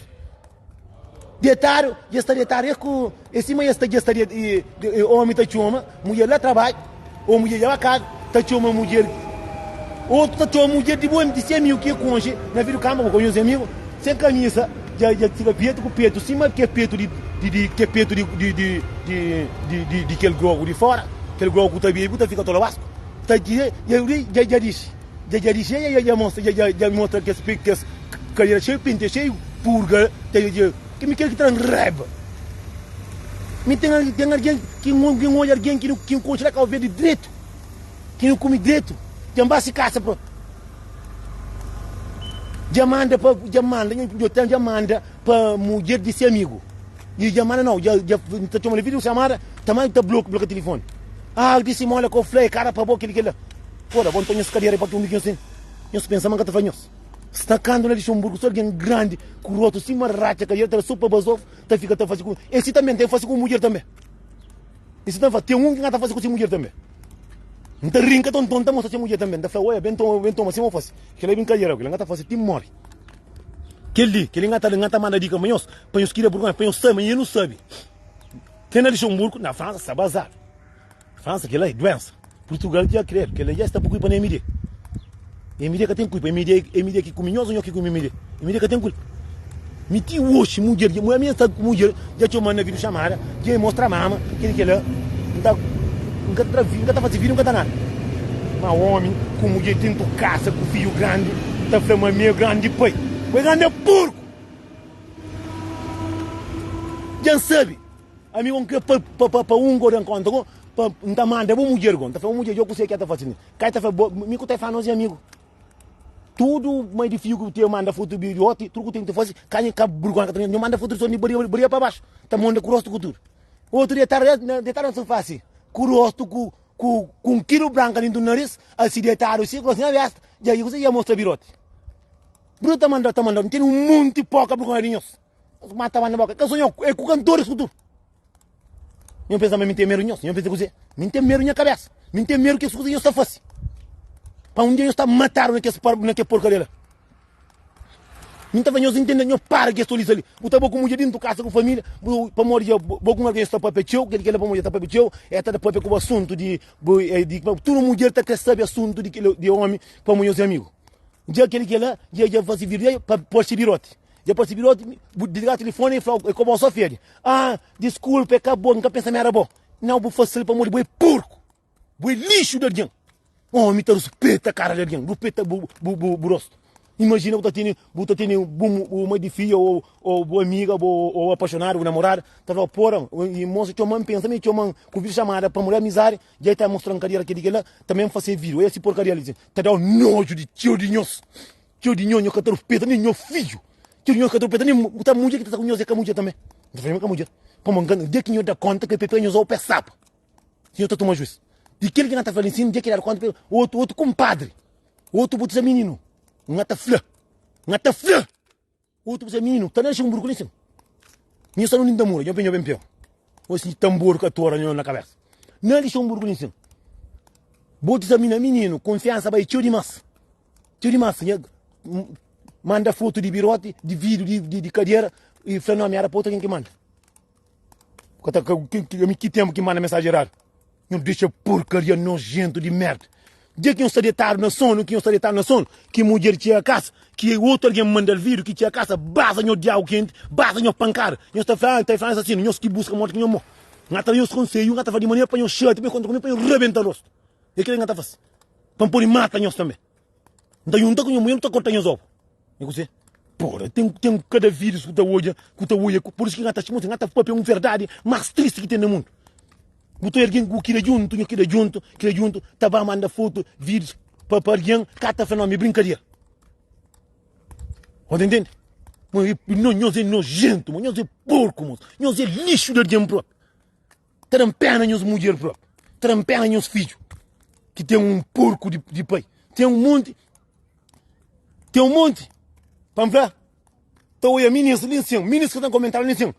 S1: Detadu, dja sta detadu, é ku, é sima es ta dja sta de, de, omi ta txoma mudjer la trabadju, ou mudjer dja ba kaza, ta txoma mudjer, otu ta txoma mudjer di bo, di se amigu ki e konxe na vida kamba, bo konxe se amigu, sen kamisa, dja dja fika petu ku petu, sima ke petu di, di, di, ke petu di, di, di, di, di, di, di kel grogu di fora, kel grogu ku ta bebi ku ta fika tolobasku, ta dja dja dja dixi. Dja dja dixi dja dja mostra dja dja mostra kes kes kadera xeiu pinte xeiu purga dja dja dja mi kel ki tra-m raiba. Mi ten ten algen ki N odja algen ki N konxe la Kau Verdi dretu, ki nu kume dretu, dja N ba si kasa propi. Dja manda pa dja manda nho ten dja manda pa mudjer di si amigu. I dja manda nau, dja dja N ta txoma-l vídiu xamada, ta manda ta blokia blokia tilifoni. Ah di si mola ka bu fla e kara pa bo kili kila. Ora bo nton nhos kadera e pa ki undi ki nhos ten. Nhos pensa ma N ka ta fla nhos. Sta kandu na Lixonburgu so algen grandi ku rostu sima ratxa kadera ta da so pa bazofu. Ta fika ta fase ku esi tanbe, N ten fase ku mudjer tanbe. Esi ta fla, ten un ki N ka ta fase ku si mudjer tanbe. N ta rinka tonton, N ta mostra se mudjer tanbe. N ta fla, oia, ben toma, ben toma, sima bu fase. Kel-la é brinkadera, kel-la N ka ta fase ti N móre. Kel-li, kel-li N ka ta, N ka ta manda dika pa nhos, pa nhos kria burgonha, pa nhos sabe ma nha nu sabe. Ten na Lixonburgu, na Fransa, sta bazadu. Fransa, kel-la é duensa. Purtugal dja kredu, kel-la dja sta pa kulpa na MD. MD ka ten kulpa, MD, MD ki kume nhos ô nhos ki kume MD? MD ka ten kulpa. Mi ti oxi mudjer, dja, ami N sta ku mudjer, dja txoma-m na vídiu xamada, dja e mostra mama, kel kel-la, N ta, N ka ta tra, N ka ta fase vídiu, N ka ta nada. Ma omi ku mudjer dentu kasa ku fidju grandi ta fla ma mi é grandi pai. Bo é grandi porku! Dja N sabe. Ami go N kre pa pa pa un go dan konta go pa N ta manda bo mudjer go N ta fla bo mudjer djo kuse ki el ta fasi mi kai ta fla bo mi ku ta fla nos e amigu tudu mai di fiju ku te manda fotu di oti tudu ku ten ta fasi ka ka burgonha ka ta nho manda fotu so di baria baria pa baxu ta manda ku rostu ku tudu otu dia tarde detadu na sofa asi ku rostu ku ku ku un kilu branka dintu naris asi detadu si ku rostu na besta dja i kuse dja mostra biroti bruta ta manda ta manda N tene un monti poka burgonha di nhos. Ma ta manda boka. Ka sonho, é ku cantores ku tudo. Nho pensa ma mi tem medo nhos, nho pensa kuzê? Mi tem medo nha cabeça. Mi tem medo kes kuza nhos ta fasi. Pa um dia nhos ta matadu na kes na kes porcaria la. Mi ta fla nhos intende, nho para kes tolice ali. Bu ta bo ku mudjer dintu kasa ku família, bu pamodi dja bo ku un algen nhos ta papia txeu, kel kel la pamodi dja ta papia txeu, e ta papia ku bu asuntu di bu di tudu mudjer ta kre sabe asuntu di kel di omi pamodi nhos é amigu. Dja kel kel la dja dja fasi vídeo pa poi biroti. Dja parse biroti, bu disliga tilifoni e fla, e koba so fedi. Ah, diskulpa, é ka bo, N ka pensa ma era bo. Nau, bu fasil pamodi bo é porku, bo é lixu di algen. Omi ta ruspeta kara di algen, ruspeta bu, bu, bu, bu rostu. Imajina bu ta tene, bu ta tene bu, bu mai di fia o, o bu amiga, bu, o apaixonadu, bu namorada, ta fla, pora, i mosa txoma-m, pensa ma e txoma-m ku vídeo xamada pamodi amizadi, dja e ta mostra-m kadera kel-li, kel-la, tanbe N fase vídeo. Oia si porkaria li, ta da-u noju di txeu di nhos. Txeu di nho, nho ka ta ruspeta nen nho fidju. Txeu di nho ka ta ruspeta nen bu ta mudjer ki ta sta ku nho, é ka mudjer tanbe. N ta fla ma ka mudjer. Pamodi N ka, dia ki nho da konta ke pe nho uza pé sapa. Si nho ta toma juiz. Di kel ki N ta fla li sin, dia ki dadu konta pe otu, otu kumpadri, otu bu ta sa mininu. N ta fla, N ta fla! Otu bu sa mininu, ta nasce un burku li sin. Nho sta nunde N ta mura, nho pe nho ben pior. Osi tambor ka tora nho na kabesa. Na li un burku li sin. Bo ta sa mina mininu, konfiansa bai txeu dimas. Txeu dimas nha manda fotu di biroti, di vidu, di, di, di kadera e fla nomi era pa otu algen ki manda. Ka ta, ka, ki, ki, ami ki tempu ki manda mensaji eradu. Nhu dexa porkaria nojentu di merda. Dia ki nhu sta detadu na sonu, ki nhu sta detadu na sonu, ki mudjer txega kasa, ki otu algen manda-l vidu, ki txega kasa, baza nhu di agu kenti, baza nhu pankada. Nhu sta fla, ah, ta fla assassinu, nhos ki buska morti ki nhu mo. Nha ta da nhos konselhu, nha ta fla di manera pa nhos xati, pa nhos kontra ku mi, pa nhos rebenta rostu. É kila ki nha ta fasi. Pa N pode mata nhos tanbe. N ta junta ku nha mulher, N ta korta nhos obu. É kuzê? Pora, ten, ten kada vídius ku ta odja, ku ta odja, pur isu ki N ta txma, N ta papia un verdadi más tristi ki ten na mundu. Bu ta algen ku kida djuntu, nho kida djuntu, kida djuntu, ta ba manda fotu, vídius pa, pa algen, ka ta fla nomi, é brinkadera. Bo ta intende? No, nhos é nojentu, nhos é porku, mos. Nhos é lixu di algen propi. Ta da-m pena nhos mudjer propi. Ta da-m pena nhos fidju ki ten un porku di, di pai. Ten un monti, ten un monti. Pa N fla, ta oia minis li nsin, minis ki ta komentadu li nsin.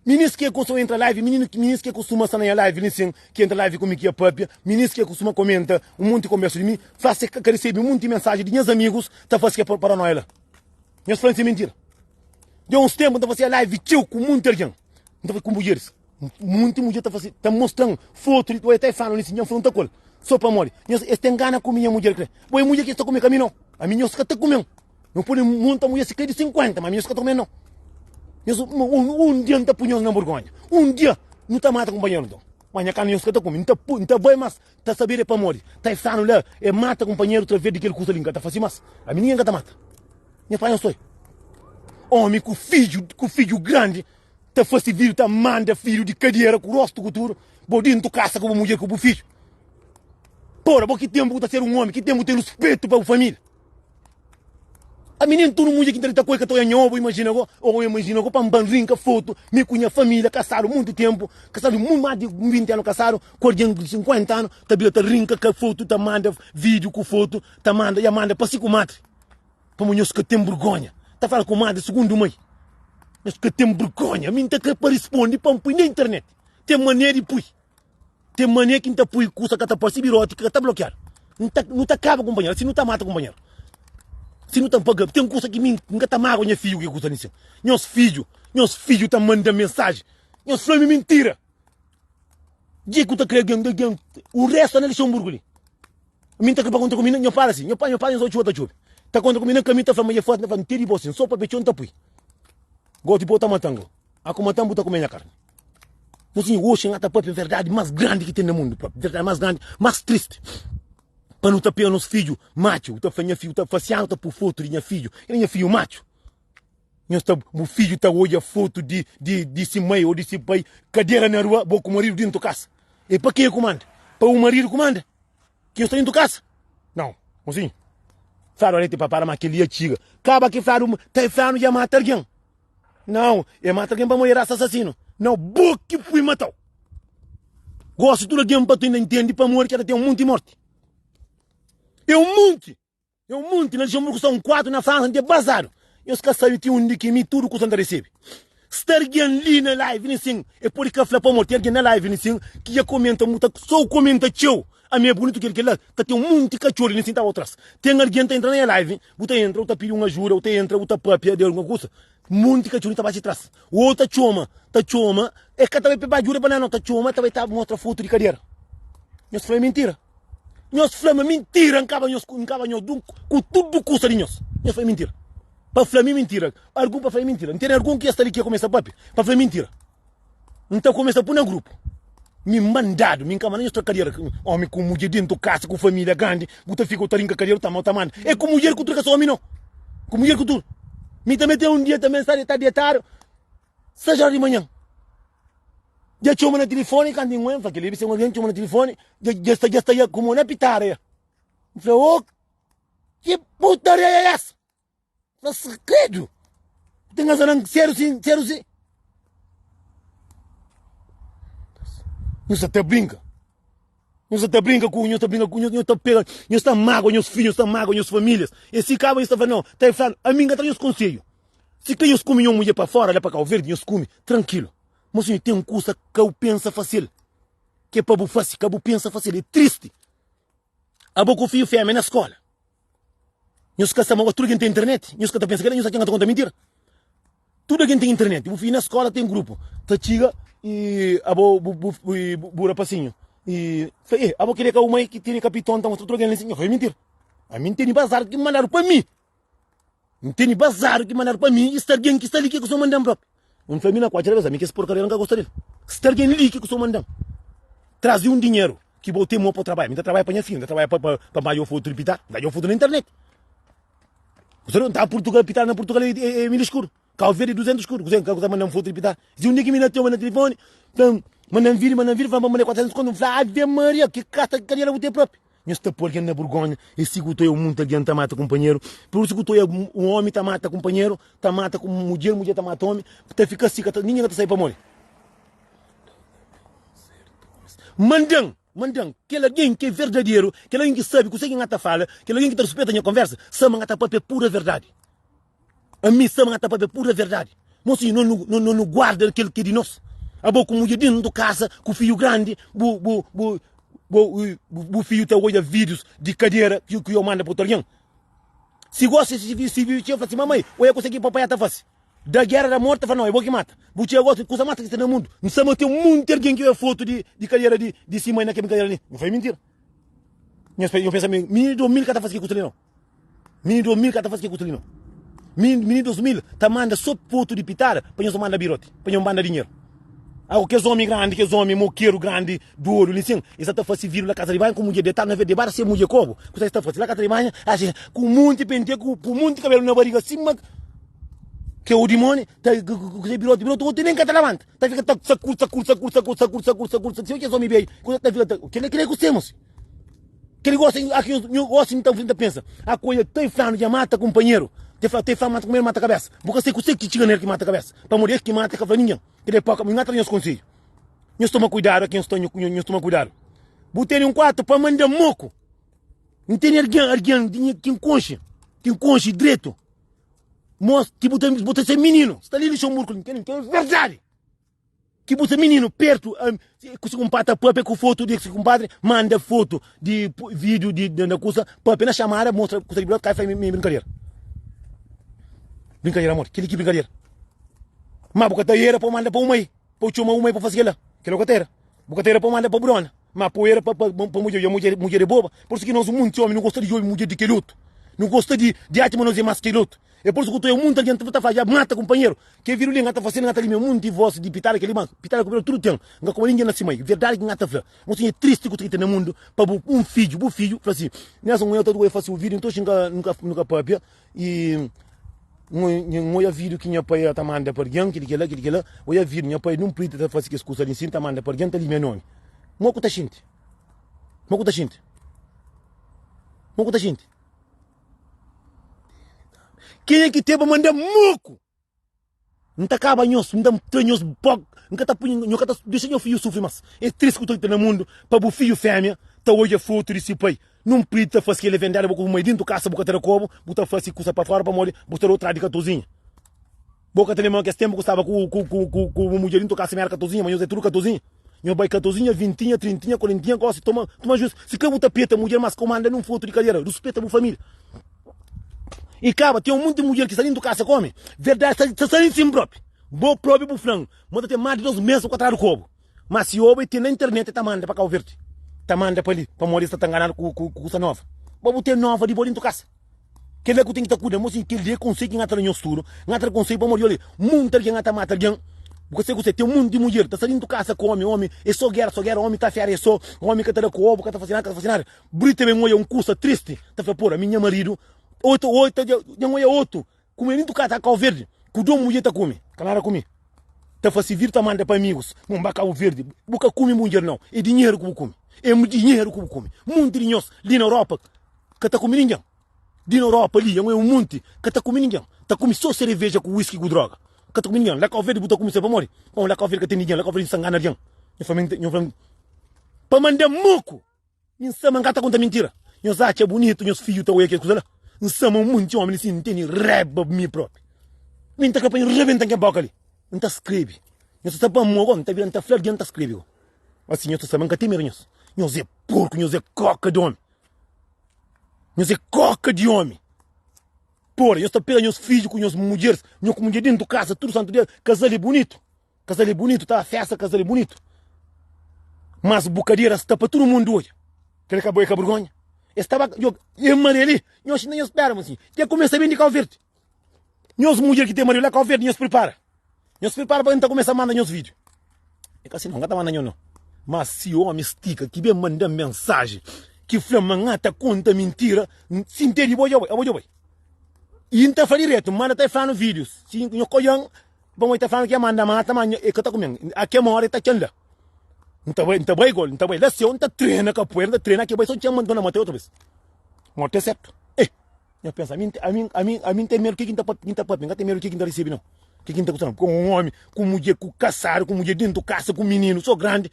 S1: Minis ki kustuma entra live, mininu, minis ki kustuma sta na nha live li nsin, ki entra live ku mi ki ya papia, minis ki kustuma komenta un monti konbersu di mi, fla se ka resebe un monti mensaji di nhas amigus ta fasi ke paranoia la. Nhos fla-m si é mintira. Dja uns tempu N ta fasi live txeu ku monti algen. N ta fasi ku mudjeris. Munti mudjer ta fasi, ta mostran fotu di, oi ta e fala li si nha nfronta ku el. So pamodi nhos es ten gana kume nha mudjer kre. Bo e mudjer ki es ta kume ka mi no. Ami nhos ka ta kumen. Nhos pode monta mudjer si kre di 50, ma ami nhos ka ta kumen no. Nhos un, un dia N ta pui nhos na burgonha. Un dia nu ta mata kumpanheru nton. Ma nha karni nhos ka ta kume. N ta pui, N ta bai mas ta saber e pamodi. Ta e flanu la e mata kumpanheru traves di kel kusa li N ka ta fasi mas. Ami ningen ka ta mata. Nha pai nhos toi. Omi ku fidju, ku fidju grandi. Ta fase vídiu ta manda fidju di kadera ku rostu ku tudu bo dintu kasa ku bu mudjer ku bu fidju. Pora bo ki tenpu bu ta ser un omi, ki tenpu bu ten ruspetu pa bu familia. Ami nen tudu mudjer ki N ta dita ku el ka ta oja nha obu, imajina go, o imajina go pa N ba rinka fotu mi ku nha familia kasadu muntu tenpu, kasadu mas di 20 anu kasadu ku algen di 50 anu ta bira ta rinka ka fotu ta manda vídiu ku fotu ta manda ya manda pa si kumadri. Pamo nhos ka ten burgonha. Ta fala ku madri sugundu mai. Nhos ka ten burgonha. Mi nta kre pa rispondi pa N pui na internet. Ten mané di pui. Ten mané ki N ta pui kusa ka ta parsi biroti ki ka ta blokiadu. N ta, nu ta kaba kunpanheru. Asi nu ta mata kunpanheru. Si nu ta paga, ten kusa ki mi N ka ta magua nha fidju ku ke kusa li sin. Nhos fidju, nhos fidju ta manda mensaji. Nhos fla mi mintira. Dje ku ta kre algen, algen, u restu na Luxemburgo li. Mi ta kre pa kontra ku mi, nho fala si, nho pa, nho fala, nho txuba ta txubi. Ta kontra ku mi na kaminhu ta fla ma dje forti, na fla, N tedi bo sin, so papia txeu N ta pui. Gosi bo ta matan go. A ku matan bu ta kume nha karni. Nho sinhor, oxi N ta papia verdadi mas grandi ki ten na mundu propi, verdadi mas grandi, mas tristi. Pa nu ta pega nos fidju matxu, ta fla nha fidju, ta fasianu ta pui fotu di nha fidju, el é nha fidju matxu. Nhos ta, bu fidju ta odja fotu di, di, di si mai ou di si pai kadera na rua, bo ku maridu dintu kasa. E pa kenha ku manda? Pa bu maridu ku manda? Ki nhos sta dintu kasa? Nau, mosinhu. Fladu areti pa para, ma kel dia txiga. Kaba ki fladu, ta e flanu dja mata algen. Nau, e mata algen pamodi e rasa asasinu. Nau, bo ki pui matau. Gosi tudu algen pa tu inda ntende pamodi ki ta ten un munti morti. E un munti! É un monti na Luxemburgo sta un kuartu na Fransa N ten bazadu Nhos ka sabe ti undi ki mi tudu kusa N ta resebe Sta argen li na live li sin E pode ka fla pamodi ten argen na live li sin Ki dja komenta mu ta so komenta txeu Ami é bunitu kel kel-la Ta ten un monti katxor li sin ta ba tras Ten argen ta entra na nha live Bu ta entra bu ta pidi un ajuda Bu ta entra bu ta papia di algun kusa Monti katxor ta ba si tras Ô ta txoma ta txoma E ka ta bai pa ba ajuda pa nada no Ta txoma ta bai ta mostra fotu di kadera Nhos fla é mintira. Nhos fla ma mintira N kaba nhos N kaba nhos dun ku tudu kusa di nhos Nhos fla mintira Pa fla mi mintira Algun pa fla mi mintira N tene algun ki es sta li ki e kumesa papia Pa fla mintira N ta kumesa pui na grupu Mi mandadu Mi N ka manda nhos tra kadera Omi ku mudjer dentu kasa ku familia grandi Bu ta fika bu ta rinka kadera bu ta ama bu ta manda E ku mudjer ku tudu ka so omi no Ku mudjer ku tudu Mi tanbe ten un dia tanbe N sta detadu 6 ora di manhan Dja txoma na tilifoni kantu N fla kel-li debe ser un algen txoma na tilifoni dja sta dja sta ya ku mo na pitara ya N fla ô ki putaria é essa N fla kredu bu ta ngazana-m sedu sin sedu sin N sta ta brinka Nhos ta ta brinka ku, nhos ta brinka ku, nhos ta pega, nhos ta magua nhos fidju, nhos ta magua nhos famílias. E si kaba nhos ta fla, nau, ta e fla, ami N ka tra nhos konsedju. Si ka nhos kume nhos mudjer pa fora la pa Kau Verdi, nhos kume trankilu. Mas si ten kusa ka bu pensa fasil, ke pa bu fasi, ka bu pensa fasil, e tristi. Abo ku fiju femia na skola. Nhos ka sta ma tudu algen ten internet, nhos ka ta pensa kela, nhos atxa N ka ta konta mintira. Tudu algen ten internet, bu fiju na skola ten grupu, ta txiga i abo bu bu bu bu rapasinhu i fla, e abo kile ka bu mai ki tene kapiton ta mostra tudu algen li sin, nhos fla mintira. Ami N tene bazar ki mandadu pa mi. N tene bazar ki mandadu pa mi i sta algen ki sta li ki ku so mandan propi. N fla mi na kuatxa bes, ami kes porkaria N ka gosta del. Sta algen li ki ku so mandan. Traze un dinheru ki bo ten mo pa trabadja. Mi ta trabadja pa nha fiju, N ta trabadja pa pa pa manda fotu di pitar, N ta dja fotu na internet. Ku sabe, N ta Purtugal, pitar na Purtugal e e mil eskudu. Kau Verdi 200 eskudu. Kuzê, N ka ta mandan fotu di pitar. Si un dia ki mi na txoma na tilifoni, fla-m, mandan vídiu, mandan vídiu, fla-m pa manda 400 kontu. N fla, Ave Maria, ki kasa ki kadera bu ten propi? Nhos ta poi algen na burgonha, e si ku toia munti algen ta mata kunpanheru. Pur isu ku toia un omi ta mata kunpanheru, ta mata ku mudjer, mudjer ta mata omi, ta fika si, ka ta, ningen ka ta sai pamodi. Mandan, mandan kel algen ki é verdaderu, kel algen ki sabi kuzê ki N ta fala, kel algen ki ta ruspeta nha konversa, sa ma N ta papia pura verdadi. Ami sta ma ta papia pura verdadi. Mosinhu, no no no no guarda kel ki di nos. Abo ku mudjer dentu kasa, ku fiju grandi, bu bu bu bu bu fiju ta odja videos di kadera ki ki yo manda pa otu algen. Si gosi si si fiju txega fla si mamai, oia kusa ki papai ta fasi. Da gera da morti ta fla nau, é bo ki mata. Bu txega gosi kusa mas ki sta na mundu. N sta ma ten munti algen ki oia fotu di di kadera di di si mai na kel kadera li. N fla é mintira. Nhos pensa mi mininu di 2000 ka ta fasi ki kusa li nau. Mini 2000 ka ta fasi ke kusa li no. Mini, mini 2000 ta manda so fotu di pitada pa nhos manda biroti, pa nhos manda dinheru. Ago kes omi grandi, kes omi mokeru grandi dodu li sin, es ta fasi vidu la kasa di banhu ku mudjer detadu na vez de bara se mudjer kobu. Kusa es ta fasi la kasa di banhu, asi ku munti pente ku, ku munti kabelu na bariga sima. Ke o dimoni ta ku biroti biroti otu nen ka ta labanta ta fika ta sakur sakur sakur sakur sakur sakur sakur sakur kes omi bei kusa ta fika ta kila kila ku semus kili gosi aki nhu gosi nta nta pensa a koia ta flanu dja mata kumpanheru te fla te fla mata kumpanheru mata kabesa bu ka sai kuse ki txiga nel ki mata kabesa pamodi es ki mata ka fla ningen kila é poka nhu atra nhos konsedju nhos toma kuidadu aki nhos ta nhos toma kuidadu bu tene un kuartu pa manda moku N tene algen algen ki N konxe ki N konxe dretu Mos ki bu ta bu ta ser mininu sta li Luxemburgo li kel kel verdadi ki bu ta mininu pertu ku si kumpadri ta papia ku fotu di si kumpadri manda fotu di video di na kusa papia na chamada mostra kusa di kai fla mi brinkadera brinkadera amor kili ki brinkadera ma bu ka ta era pa manda pa un mai pa txoma un mai pa fasi kila kila ku ka ta era Bu ka ta era pa manda pa bu dona, ma po era pa pa mudjer. Dja mudjer mudjer é boba. Por isu ki nos munti omi nu gosta di djobi mudjer di kel otu. Nu gosta di di atxa ma nos é mas kel otu. É por isu ku ta oia munti algen ta fla dja mata kunpanheru. Ke vidu li nha ta fase nha ta limia munti vos di pitada kel li mas pitada ku pitada tudu ten. N ka kuma ningen na si mai. Verdadi ki nha ta fla. Mo si é tristi ku ta ten na mundu pa bu un fidju bu fidju fla si Nelson un otu fasi un vidu nton si N ka nu ka papia i N oia vídiu ki nha pai ta manda pa algen, kel-li, kel-la, kel-li, kel-la. Oia vídiu, nha pai nun prita ta fase kes kusa li nsin, ta manda pa algen, ta limia nomi. Mo ku ta xinti? Mo ku ta xinti? Mo ku ta xinti? Kenha ki ten pa manda moku? N ta kaba nhos, N ta tra nhos pó, N ka ta pui, nho ka ta dexa nho fidju sufri mas. É tristi ku ta na mundu pa bu fidju fémia ta odja frutu di si pai. Nun priti ta fasi kel vendada bo ku bu mai dintu kasa bu ka ta da kobu, bu ta fasi kusa pa fora pamodi bu sta da otradu di katozinha. Bo ka ta lembra kes tempu ku staba ku ku ku ku ku bu mudjer dintu kasa mi era katozinha, ma nhos é tudu katozinha. Nhos bai katozinha, vintinha, trintinha, korentinha, gosi toma toma juiz. Si ka bu ta peta mudjer mas ka bu manda nun fotu di kadera, ruspeta bu familia. I kaba, ten un monti mudjer ki sta dintu kasa ku omi. Verdadi sta sta sta li sin propi. Bo propi bu flan ma ta ten mas di dos mes bu ka tradu kobu. Ma si oba i ten na internet e ta manda pa Kau Verdi. Ta manda pa li, pamodi es sta ta nganadu ku ku kusa nova. Bo bu ten nova di bo dintu kasa. Kela ku ten ki ta kuida. Mosinhu, kel li é konsei ki N ta da nhos tudu. N ta da konsei pamodi oli, munti algen ta mata algen. Bu ka sai ku se, ten munti mudjer ta sta dintu kasa ku omi, omi é so gera, so gera, omi ta fera é so, omi ka ta da ku obu, ka ta fasi nada, ka ta fasi nada. Brita ben oia un kusa tristi, ta fla, Pora, ami nha maridu, otu, oita, dja N oia otu, kume dintu kasa Kau Verdi, ku don mudjer ta kume, ka nada ku mi. Ta fasi vir ta manda pa amigus, Mon ba Kau Verdi, bu ka kume mudjer nau, é dinheru ku bu kume, é dinheru ku bu kume. Munti di nhos li na Europa ka ta kume ningen. Di na Europa li, é un monti, ka ta kume ningen. Ta kume so sereveja ku whisky ku droga. Ka ta kume ningen. La Kau Verdi bu ta kume se pamodi? Pamodi la Kau Verdi ka ten ningen. La Kau Verdi nsa ngana algen. Nho fla, nho fla, pa manda moku! Mi nsa ma nka ta konta mintira. Nhos atxa bunitu nhos fidju ta oia kes kuza la? Nsa ma un monti omi li sin, N tene raiba mi propi. Mi nta kre pa N rebenta kel boka li. N ta skrebe. Nhos ta sa pa mo go, N ta bira N ta fla algen N ta skrebe go. Asi nhos ta sa ma N ka ten medu nhos. Nhos é porku, nhos é koka di omi. Nhos é koka di omi. Pora, nhos ta pega nhos fidju ku nhos mudjeris, nho ku mudjer dentu kasa tudu santu dia. Kazal é bunitu. Kazal é bunitu, ta festa kazal é bunitu. Mas bukadera sta pa tudu mundu odja. Kel ka bo é ka burgonha. Es staba, nho, e maré li, nhos xinta nhos spera, mosinhu. Dja kumesa ben di Kau Verdi. Nhos mudjer ki ten maridu la Kau Verdi, nhos pripara. Nhos pripara pa N ta kumesa manda nhos vídiu. É ka si nau, N ka ta manda nho nau. Má si ómi stika ki ben manda-m mensaji ki fla-m ma N ta konta mintira, si N tene bo dja bai, abo dja bai. I N ta fla diretu, N manda ta e fla-nu vídius. Si nho ka odja-m, pamodi ta fla-nu ki e manda mata, má e ka ta kume-m. A kel óra e ta txa-m la. N ta bai, N ta bai gol, N ta bai la séu, N ta trena kapuera, N ta trena ke bai so N txa-m ma N torna mata-l otu bes. Morti é sertu. Eh! Nha pensa, ami, ami, ami, ami N ten medu ke ki N ta papia, N ta papia, N ka ten medu ke ki N ta risibi nau. Ke ki N ta kusa nau. Ku un omi, ku mudjer, ku kasadu, ku mudjer dentu kasa, ku mininu so grandi.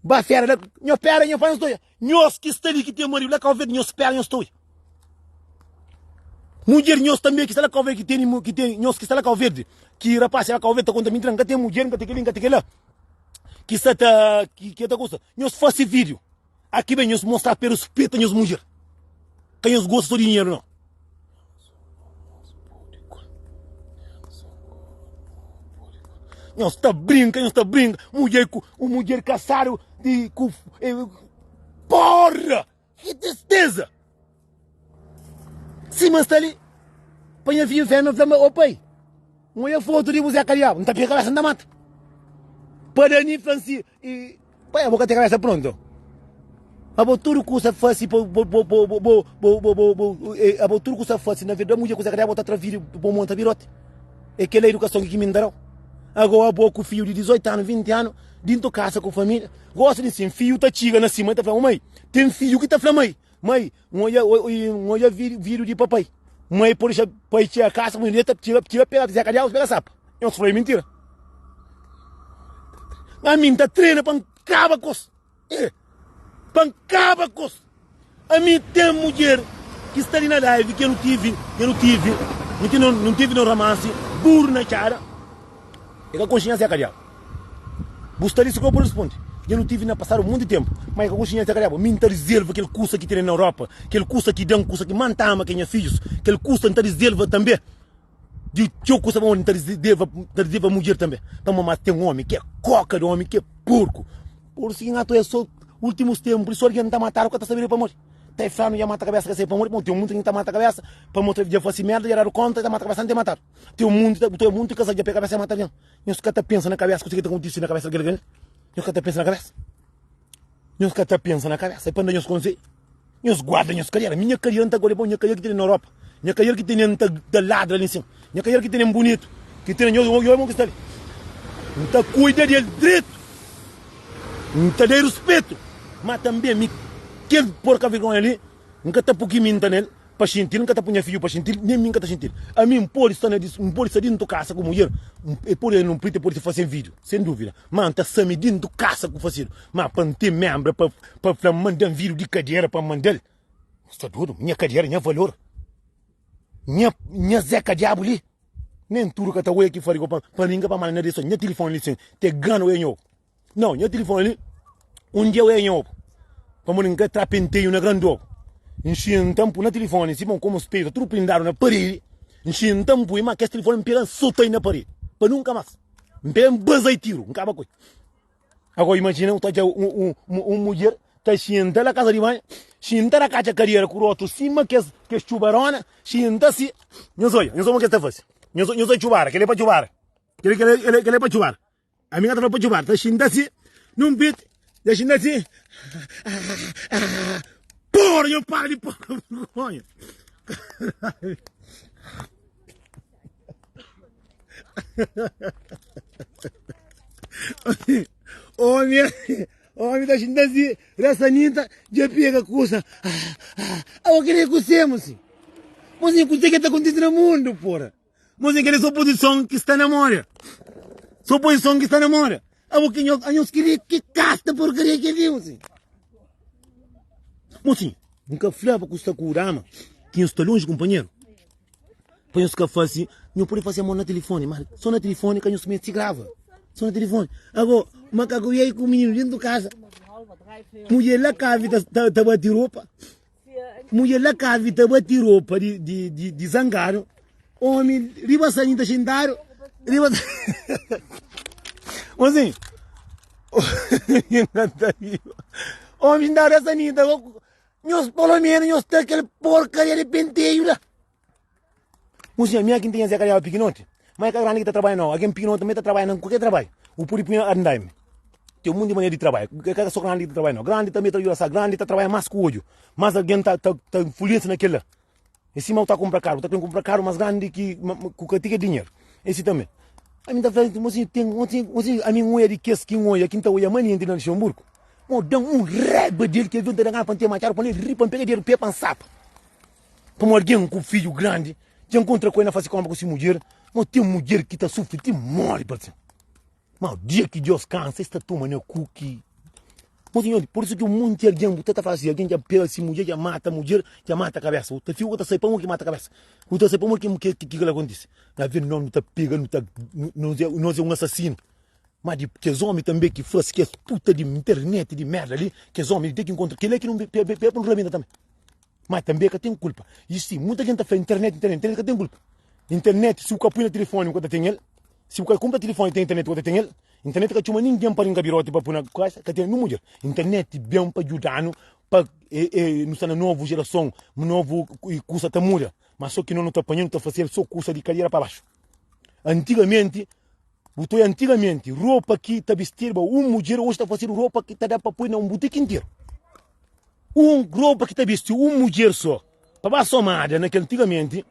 S1: Ba fera la, nho pera, nho fala, nho sta oia. Nhos ki sta li ki ten maridu la Kau Verdi, nhos pera, nhos sta oia. Mudjer nhos tanbe ki sta la Kau Verdi, ki tene, ki ten, nhos ki sta la Kau Verdi, ki rapaz la Kau Verdi ta konta mintira, N ka ten mudjer, N ka ten keli, N ka ten kela, ki sta ta, ki, ki ta kusa. Nhos fasi video. Aki ben nhos mostra pa ruspeta nhos mudjer. Ka nhos gosta so di dinheru nau. Nhos ta brinka, nhos ta brinka. Mudjer ku un mudjer kasadu di ku eh, porra! Ki tristeza! Sima sta li, pa nha fidju fêmea fla-m, Ô pai, N odja fotu di bu Zé Kadiabu, N ta pega kabésa N ta mata. Pa Dani fla-m si, Pai, abo ka ten kabésa prontu. Abo tudu kusa fasi pa bo bo bo bo bo bo bo bo abo tudu kusa fasi na vida mudjer ku Zé Kadiabu ta tra vida bo monta biroti. É kel-la idukason ki mi N ta da-u. Agoa abo ku fiju di 18 anu, 20 anu, dintu kasa ku familia, gosta di sin, fiju ta txiga na si mai ta fla, Mai, ten fiju ki ta fla mai, Mai, N odja, N odja vidiu di papai. Mai pode dexa pai txiga kasa, ku ta txiga, txiga pega zeka diabu, pega sapa. Nhos fla é mintira. Ami N ta trena pa N kaba kos. E pa N kaba kos. Ami ten mudjer ki sta li na live ki nu tive, ki nu tive, nu ti nu tive no romansi buru na txada. E ka konxe nha Zeka diabu. Bu sta li si ka bu responde. Dja nu tive na pasadu monti tempu, ma e ka konxe nha Zeka diabu. Mi N ta rizelva kel kusa ki tene na Europa, kel kusa ki dan, kusa ki ma N ta ama ke nha fidjus, kel kusa N ta rizelva tanbe. Di txeu kusa pamodi N ta deva, N ta deva mudjer tanbe. Pamodi ma ten omi ki é koka di omi ki é porku. Pur isu ki N ata oja so ultimus tenpu li so algen ta matadu ka ta sabedu pamodi. Ta e flanu dja mata kabesa ka sabe pamodi, pamodi ten munti algen ta mata kabesa pamodi dja fasi merda dja dadu konta e ta mata kabesa anti matadu. Ten munti ta ten munti kasa dja pega kabesa e mata algen. Nhos ka ta pensa na kabesa kuse ki ta kontisi na kabesa di kel algen li. Nhos ka ta pensa na kabesa. Nhos ka ta pensa na kabesa. E pa N da nhos konsedju. Nhos guarda nhos kadera. Mi nha kadera N ta guarda. Bom, nha kadera ki tene na Europa. Nha kadera ki tene N ta ta ladra li nsin. Nha kadera ki tene bunitu. Ki tene nhos oja mo ki sta li. N ta kuida del dretu. N ta da-i ruspetu. Ma tanbe mi kel porka vergonha li N ka ta pu kiminta nel. Pa xinti-l, N ka ta pui nha fidju pa xinti-l, nen mi N ka ta xinti-l. Ami N pode sta na dis, N pode sta dintu kasa ku mudjer, e pode el nun prita, e pode fase vídiu, sen dúvida. Ma N ta sa-mi dintu kasa ku fasidu. Ma pa N ten menbra pa, pa fla-m manda-m vídiu di kadera pa N manda-l, N sta dodu. Nha kadera, nha valor, nha, nha Zeka Diabu li, nen tudu ka ta oia ki fari go pa, pa mi N ka pa manda na direson. Nha tilifoni li sin, te gana oia nha obu. Nau, nha tilifoni li, un dia oia nha obu, pamodi N ka tra penteio na grandi obu. N xinta, N pui na tilifoni, sima komu speju ta tudu prindadu na paredi, N xinta, N pui, ma kes tilifoni N pega N sota-i na paredi, pa nunka mas. N pega N baza-i tiru, N kaba ku el. Agora imajina, bu ta odja un, un, un mudjer ta xinta na kasa di banhu, xinta na katxa kadera ku rotu sima kes, kes txubarona, xinta si. Nhos odja, nhos odja mo ke ta fase. Nhos, nhos odja txubara, kel-li é pa txubara, kel-li, kel-li, kel-li é pa txubara. Ami ka ta fla pa Jeová, ta xinta si nun pit, ta xinta si. Porra, nho para di porra vergonha. Omi, omi ta xinta si, resta ninta, dja pega kusa. Awa kre ku semu si. Mozinho, kuse ke ta kontisi na mundu, porra? Mozinho, kel-li é sô puzison ki sta na móda. Sô puzison ki sta na móda. Abo ki nhos, anhos ki ki kasta porkaria kel-li, mozinho. Mozinho, N ka fla-ba ku sta ku dama ki nhos sta lonji kunpanheru. Pa nhos ka fase, nhos pode fase amor na tilifoni, ma sô na tilifoni ka nhos meste grava. Sô na tilifoni. Ago, makaku i ku mininu dentu kasa, mudjer la kavi ta, ta, ta bati ropa. Mudjer la kavi ta bati ropa di, di, di, di zangadu. Omi riba sangi ta xintadu riba Mozinho Omi xintadu riba sangi ta Nhos polo menu nhos ta kel porkaria di penteio la Mozinho ami aki n ten Zé Kariaba pikinoti Ma e ka grandi ki ta trabadja nau Algen pikinoti tanbe ta trabadja na kualker trabadju Bu pudi pui andaime Ten munti manera di trabadja E ka so grandi ki ta trabadja nau Grandi tanbe ta djuda sa Grandi ta trabadja mas ku odju Mas algen ta ta influensia na kel la É sima bu ta kunpra karu, bu ta ten kunpra karu mas grandi ki ku ka ti dinheru. É si tanbe. Ami ta fla, mosinhu ten, mosinhu, mosinhu, ami N oia di kes ki N oia, ki N ta oia manenti na Luxemburgu. Mo da-m un raiba del ki alvês N ta da gana pa N ten matxadu pa N ri, pa N pega dedu pé pa N sapa. Pamodi algen ku fidju grandi dja N kontra ku el na fase konpra ku si mudjer, mo ten mudjer ki ta sufri ti mori parse. Ma dia ki Deus kansa, es ta toma na ku ki. Mon sinhor, por isu ki un monti algen bu ta ta fala si, algen dja pega si mudjer, dja mata mudjer, dja mata kabesa. Bu ta fika, bu ta sai pamodi ki mata kabesa. Bu ta sai pamodi ki ki kila kontisi. Na vida nos nu ta pega, nu ta nos é nos é un asasinu. Ma di kes omi tanbe ki fasi kes puta di internet di merda li, kes omi li ten ki nkontra kila ki nu pe pe pa nu rabenta tanbe. Ma tanbe ka ten kulpa. I si muita algen ta fla internet, internet, internet ka ten kulpa. Internet si bu ka pui na tilifoni bu ka ta ten el. Si bu ka kunpra tilifoni ten internet bu ka ta ten el. Internet ka txoma ningen pa rinka biroti pa pui na kasa, ka ten nin mudjer. Internet ben pa djudanu pa e, e, nu sta na novu jerason, novu kusa ta muda. Ma so ki no nu ta panha nu ta fase el so kusa di kadera pa baxu. Antigamenti, bu ta oia antigamenti ropa ki ta bistiba un mudjer oji ta fasedu ropa ki ta da pa pui na un butiki interu. Un ropa ki ta bisti un mudjer so pa ba somada na kel antigamenti.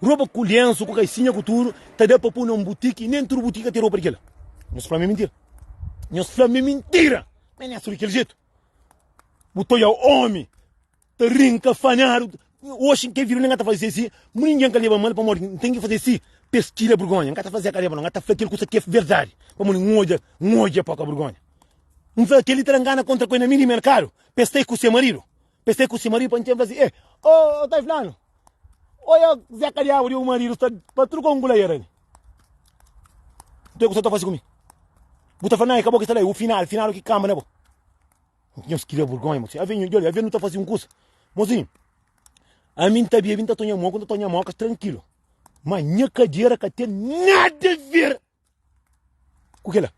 S1: Ropa ku lensu, ku kaisinha, ku tudu, ta da pa pui na un butiki i nen tudu butiki ka ten ropa di kel-la. Nhos fla-m é mintira. Nhos fla-m é mintira! Ma é nesu di kel jetu. Bu ta oja omi ta rinka fanadu. Oxi kel vídiu li N ka ta faze si, ningen ka leba mal pamodi N ten ki faze si pa es tira burgonha. N ka ta faze ka leba nau, N ka ta fla kel kusa ki é verdadi pamodi N odja, N odja poka burgonha. N fla kel-li ta da ngana kontra ku el na mini merkadu pa es sta ku se maridu. Pa es sta ku se maridu pa N ten fla si, eh, oh, oh, ta flanu, oia Zé Kadiabu di bu maridu sta pa tudu kongu la era li. Nton é kusa ta fase ku mi? Bu ta fla, na, é ka bo ki sta la, é bu finadu, finadu ki kamba na bo. Nhos kria burgonha, mosinhu. Aven, djoli, aven nu ta fase un kusa. Mosinhu, ami N ta bebe, N ta tonha moka, N ta tonha mokas trankilu. Ma nha kadera ka ten nada ver ku kila.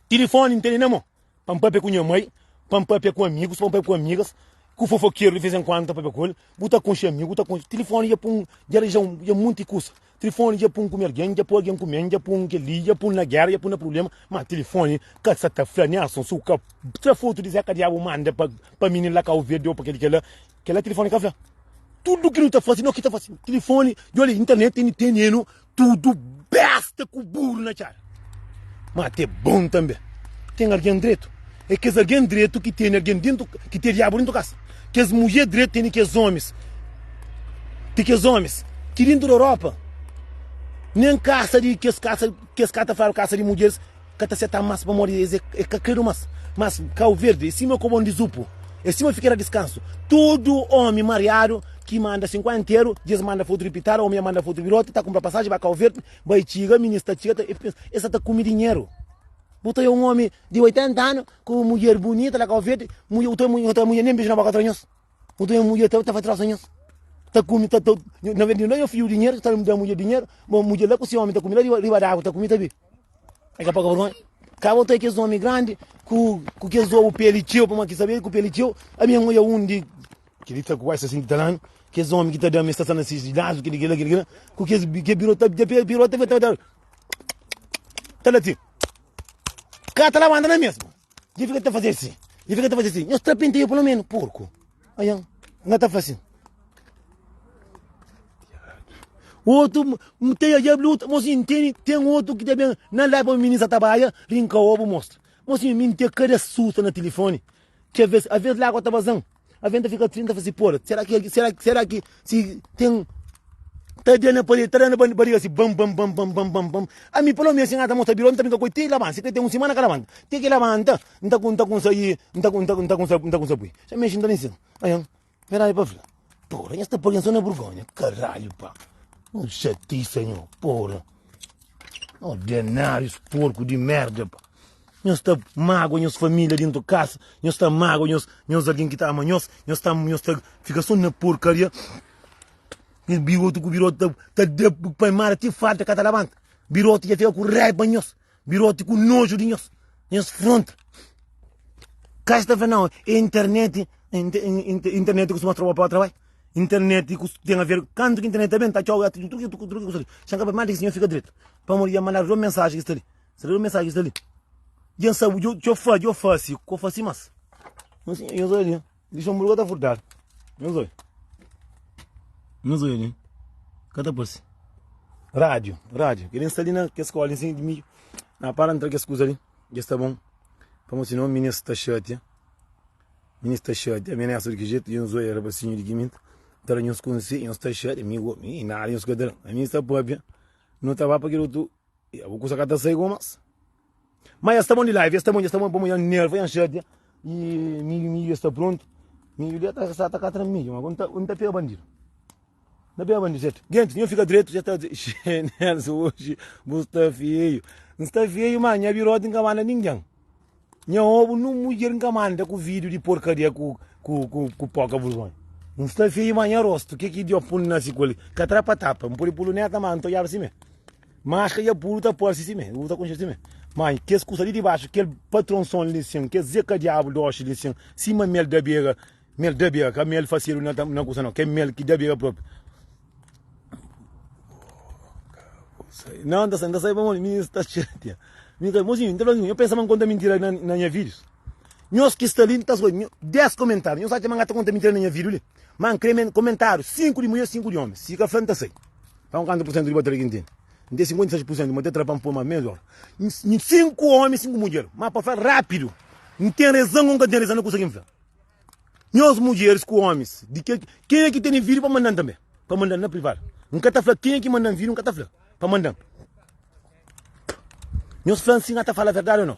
S1: Tilifoni N tene na mon pa N papia ku nha mai, pa N papia ku amigus, pa N papia ku amigas, ku fofokeru di vez en kuandu N ta papia ku el. Bu ta konxe amigu, bu ta konxe. Tilifoni dja pun, dja ranja un, dja munti kusa. Tilifoni dja pun kume algen, dja pui algen kume-m, dja pun kel-li, dja pun na géra, dja pun na prubléma. Má tilifoni ka sa ta fla Nelson si bu ka tra fotu di Zeka Diabu manda pa pa mininu la Kau Verdi ô pa kel-li kel-la. Kel-la tilifoni ka fla. Tudu ki nu ta fase, no ki ta fase. Tilifoni, dja li internet tene tenenu tudu besta ku buru na txada. Má te bon tanbe. Ten algen dretu. É kes algen dretu ki tene algen dentu, ki ten diabu dentu kasa. Kes mudjer dretu tene kes omis. Ti kes omis ki dentu di Europa, nen kasa di kes kasa, kes ka ta fladu kasa di mudjeris ka ta seta mas pamodi es é ka kredu mas. Mas Kau Verdi é sima kobon di zupu, é sima fikera diskansu. Tudu omi mariadu ki manda 50 eru, djes manda fotu di pitara, omi ya manda fotu di biroti, ta kunpra pasaji ba Kau Verdi, bai txiga, minis ta txiga, ta, e pensa, es sa ta kume dinheru. Bu ta oia un omi di 80 anu ku mudjer bunita la Kau Verdi, mudjer, bu ta oia, bu ta oia mudjer nen beju na boka tra nhos. Bu ta oia mudjer ta, ta fai trosa nhos. Ta kume, ta, ta, na vez di da nho fiju dinheru, ta da mudjer dinheru, ma mudjer la ku si omi ta kume la riba, riba d'agu, ta kume ta bibi. É ka pa ka vergonha. Ka bo ta kes omi grandi ku, ku kes obu peli txeu, pamodi ki sabe ku peli txeu, ami N oia un di Kel-li ta ku essa assim ki ta danu, kes omi ki ta da-m es ta sta na ses lados, kel-li, kel-la, kel-li, kel-la, ku kes ke biro ta biro ta ta ta ta lati. Ka ta labanta na mesma. Dja fika ta faze assim. Dja fika ta faze assim. Nhos tra penteio pelo menos, porco. Ayan, nga ta fla assim. Outro tem a luta, mocinho, tem tem outro que também na live o menino trabalha, rinca ovo mostra. Mocinho, mim tem cada susto na telefone. Que às vezes, às vezes água tá vazando. A venta fica 30 fala assim, porra, será que, será, será que se tem tá dando na parede, tá dando na barriga assim, bam, bam, bam, bam, bam, bam, bam. A mim, pelo menos, assim, tá mostra birô, não tá brinca com ele, levanta, se tem uma semana que levanta, tem que levanta, não tá com, não tá com sair, não tá com, não tá com, não tá com, não tá com sair. Já mexe, não tá nem assim. Aí, verdade para falar. Porra, esta porra só na vergonha, caralho, pá. Um chatice, senhor, porra. Ordenários, porco de merda, pá. Nhos ta mágua nhos família dentu kasa, nhos ta mágua nhos, nhos algen ki ta ama nhos, nhos ta, nhos ta fika so na porkaria. Nhos birotu ku birotu ta, ta da paimada ti falta ka ta labanta. Birotu dja fika ku raiba nhos, birotu ku noju di nhos, nhos fronta. Kas ta fla nau, é internet, internet kustuma troba pa trabalho. Internet ku ten a ver, kantu ki internet ta ben ta txau, tudu ki tudu ki kusa li. Xan ka pa manda ki sinhor fika dretu. Pamodi dja mandadu mensaji ki sta li. Sta li mensaji sta li. Dja sabu, djo, djo fa, djo fasi, ko fasi mas. Nhos, nhos olha ali, Luxemburgo ta furtadu. Nhos olha. Nhos olha ali. Ka ta parse. Rádio, rádio. Kel sta li na kes skola assim de milho. Na para entra kes kuza ali. Dja sta bom. Pamodi senão minis ta xatia. Minis ta xatia. Ami nessa de que jeito, nhos olha rapacinho de que Ta da nhos conselho, nhos ta xatia, amigo, mi nada nhos ka ta. Ami sta papia. No ta ba pa kel outro Ya bu kusa ka ta sai gomas. Ma ya sta bom di live, ya sta bom, ya sta bom pamo ya nerva, ya xatia. E milho, milho ya sta pronto. Milho ya ta sa ta katra milho, mas unta unta pega bandido. Na pega bandido certo. Gente, nho fica direito, já tá Nelson hoje, bu sta feio. Não sta feio, mas nha birote nunca manda ninguém. Nha obu nun mudjer nka manda ku vídeo di porcaria ku ku ku ku poca vergonha. N sta feio ma nha rosto, ke ki Dios pun nasi ku el? Ka tra pa tapa, N pode pulu neta ma N ta odjadu sime. Maska dja puru ta parse sime, bu ta konxe sime. Ma kes kusa li di baxu, kel patronson li sin, kes zeka diabu doxi li sin, sima mel da bega, mel da bega, ka mel fasedu na na kusa nau, ke mel ki da bega propi. Não, tá saindo, tá saindo, pamodi mi sta xatia. Mi ka, mozinho, nta fla assim, eu pensa ma n conta mentira na, na nha vídeos. Nhos ki sta li, nta soi, 10 comentário. Nhos atxa ma n ka ta conta mentira na nha vídeo li? Ma n kre comentário, 5 di mulher, 5 di homem. Si ka fla, nta sai. Fla-m kantu pur sentu di bateria ki N tene. N ten 56 pur sentu, ma ten tra pa N poi más meia óra. 5 ómi, 5 mudjer. Má pa fla rápidu, N ten rezon ô N ka ten rezon na kusa ki N fla. Nhos mudjeris ku ómis, di kel kenha ki tene vídiu pa manda-m tanbê, pa manda-m na privadu. N ka ta fla kenha ki manda-m vídiu, N ka ta fla pa manda-m. Nhos fla-m si N ta fala verdadi ô nau.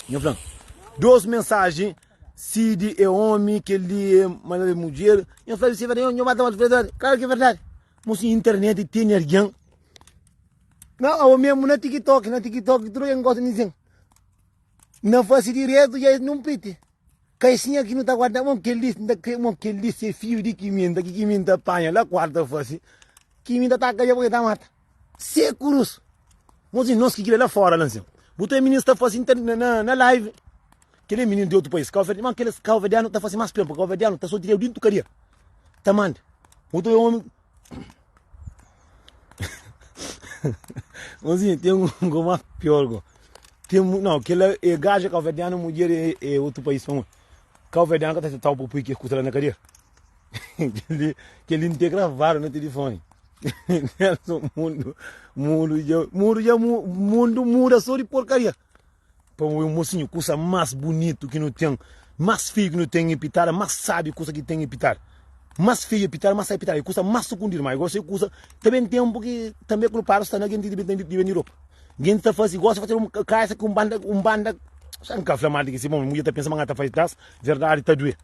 S1: Nhos fla-m. Dos mensajen Sidi é omi, kel li é manera di mudjer. Nhos fla si é verdadi, nhos ba ta fla verdadi. Klaru ki é verdadi. Mosi internet tene algen. Na, awo mesmu na TikTok, na TikTok tudu algen gosta di dizen. Na fasi diretu dja es nun priti. Kaixinha ki nu ta guarda, mon kel li, nta kre, mon kel li se fiu di kiminta, ki kiminta panha la kuartu ta fasi. Kiminta ta kaja porque ta mata. Sekurus. Mosi nos ki kila la fora la nsin. Bu ta mininu sta fasi na na live. Kel é mininu di otu país. Cabo Verde, mas kel Cabo Verdeano ta fasi mas pior, porque Cabo Verdeano ta soti dintu kadia. Ta manda. Bu ta omi Mozinho, tem um go mais pior go. Tem não, kel é gajo Cabo Verdeano, mulher é, é outro país, pamodi. Cabo Verdeano ka ta aceitau pa pui kes kusa la na kadia. Kel-li, kel-li N ten gravadu na tilifoni. Nelson, mundu, mundu dja, mundu dja, mundu muda so di porkaria. Pa un mosinhu, kusa más bunitu ki nu ten, más feiu ki nu ten é pitada, más sábi kusa ki ten é pitada. Más feiu é pitada, más sábi é pitada. É kusa más sukundidu, má é gosi é kusa. Ta ben tenpu ki tanbe kulpadu sta na genti di bende ropa. Genti ta fase, gosi fase un kaisa ki un banda, un banda, xa N ka fla mal di ki si bon, mudjer ta pensa ma N ka ta fase tas, verdadi ta due.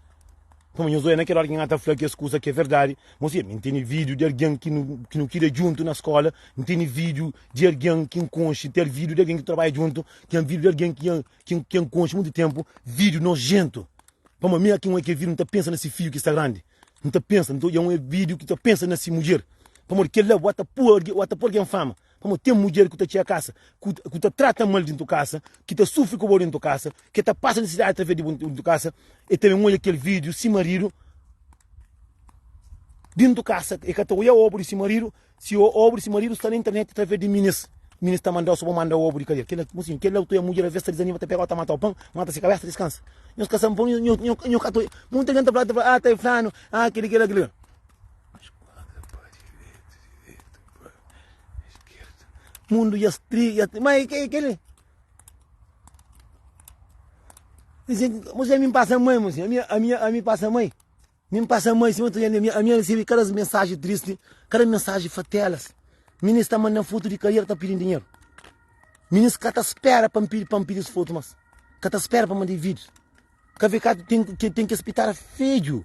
S1: Pamodi nhos odja na kel óra ki N ta fla kes kuza ki é verdadi. Mos, mi N tene vídiu di algen ki nu, ki nu kria djuntu na skóla, N tene vídiu di algen ki N konxe, ten vídiu di algen ki trabadja djuntu, ten vídiu di algen ki, ki, ki N konxe monti ténpu, vídiu nojéntu. Pamodi mi ki N odja kel vídiu, N ta pensa na se fidju ki sta grandi. N ta pensa, N ta odja un vídiu ki ta pensa na se mudjer. Pamodi kel-la, bu ta poi algen, bu ta poi algen fama. Pamodi ten mudjer ku ta txega kasa, ku ku ta trata mal dintu kasa, ki ta sufri ku bo dintu kasa, ki ta pasa nisisidadi atraves di bo dintu kasa, e ta ben odja kel vídiu si maridu dintu kasa, e ka ta odja obu di si maridu, si obu di si maridu sta na internet atraves di minis, minis ta mandau so bo manda obu di kadia. Kila, mosinhu, kila otu mudjer aves ta dizanima, ta pega ta matau pan, mata si kabesa, diskansa. Nhos ka sabe, nho, nho, nho ka ta odja. Munti algen ta fla, ta fla, ah, ta e flanu, ah, kili, kila, kili. Mundu dja stri, dja ma é ke keli. Dizem, mozinho, a mim passa mãe, mozinho, a minha, a minha, a mim passa mãe. Mim passa mãe, cima a minha, a minha recebe cada mensagem triste, cada mensagem fatelas. Menino está mandando foto de carreira, tá pedindo dinheiro. Menino ka ta espera para pedir, para pedir foto, mas ka ta espera para mandar vídeos. KVK tem que tem que espitar feio.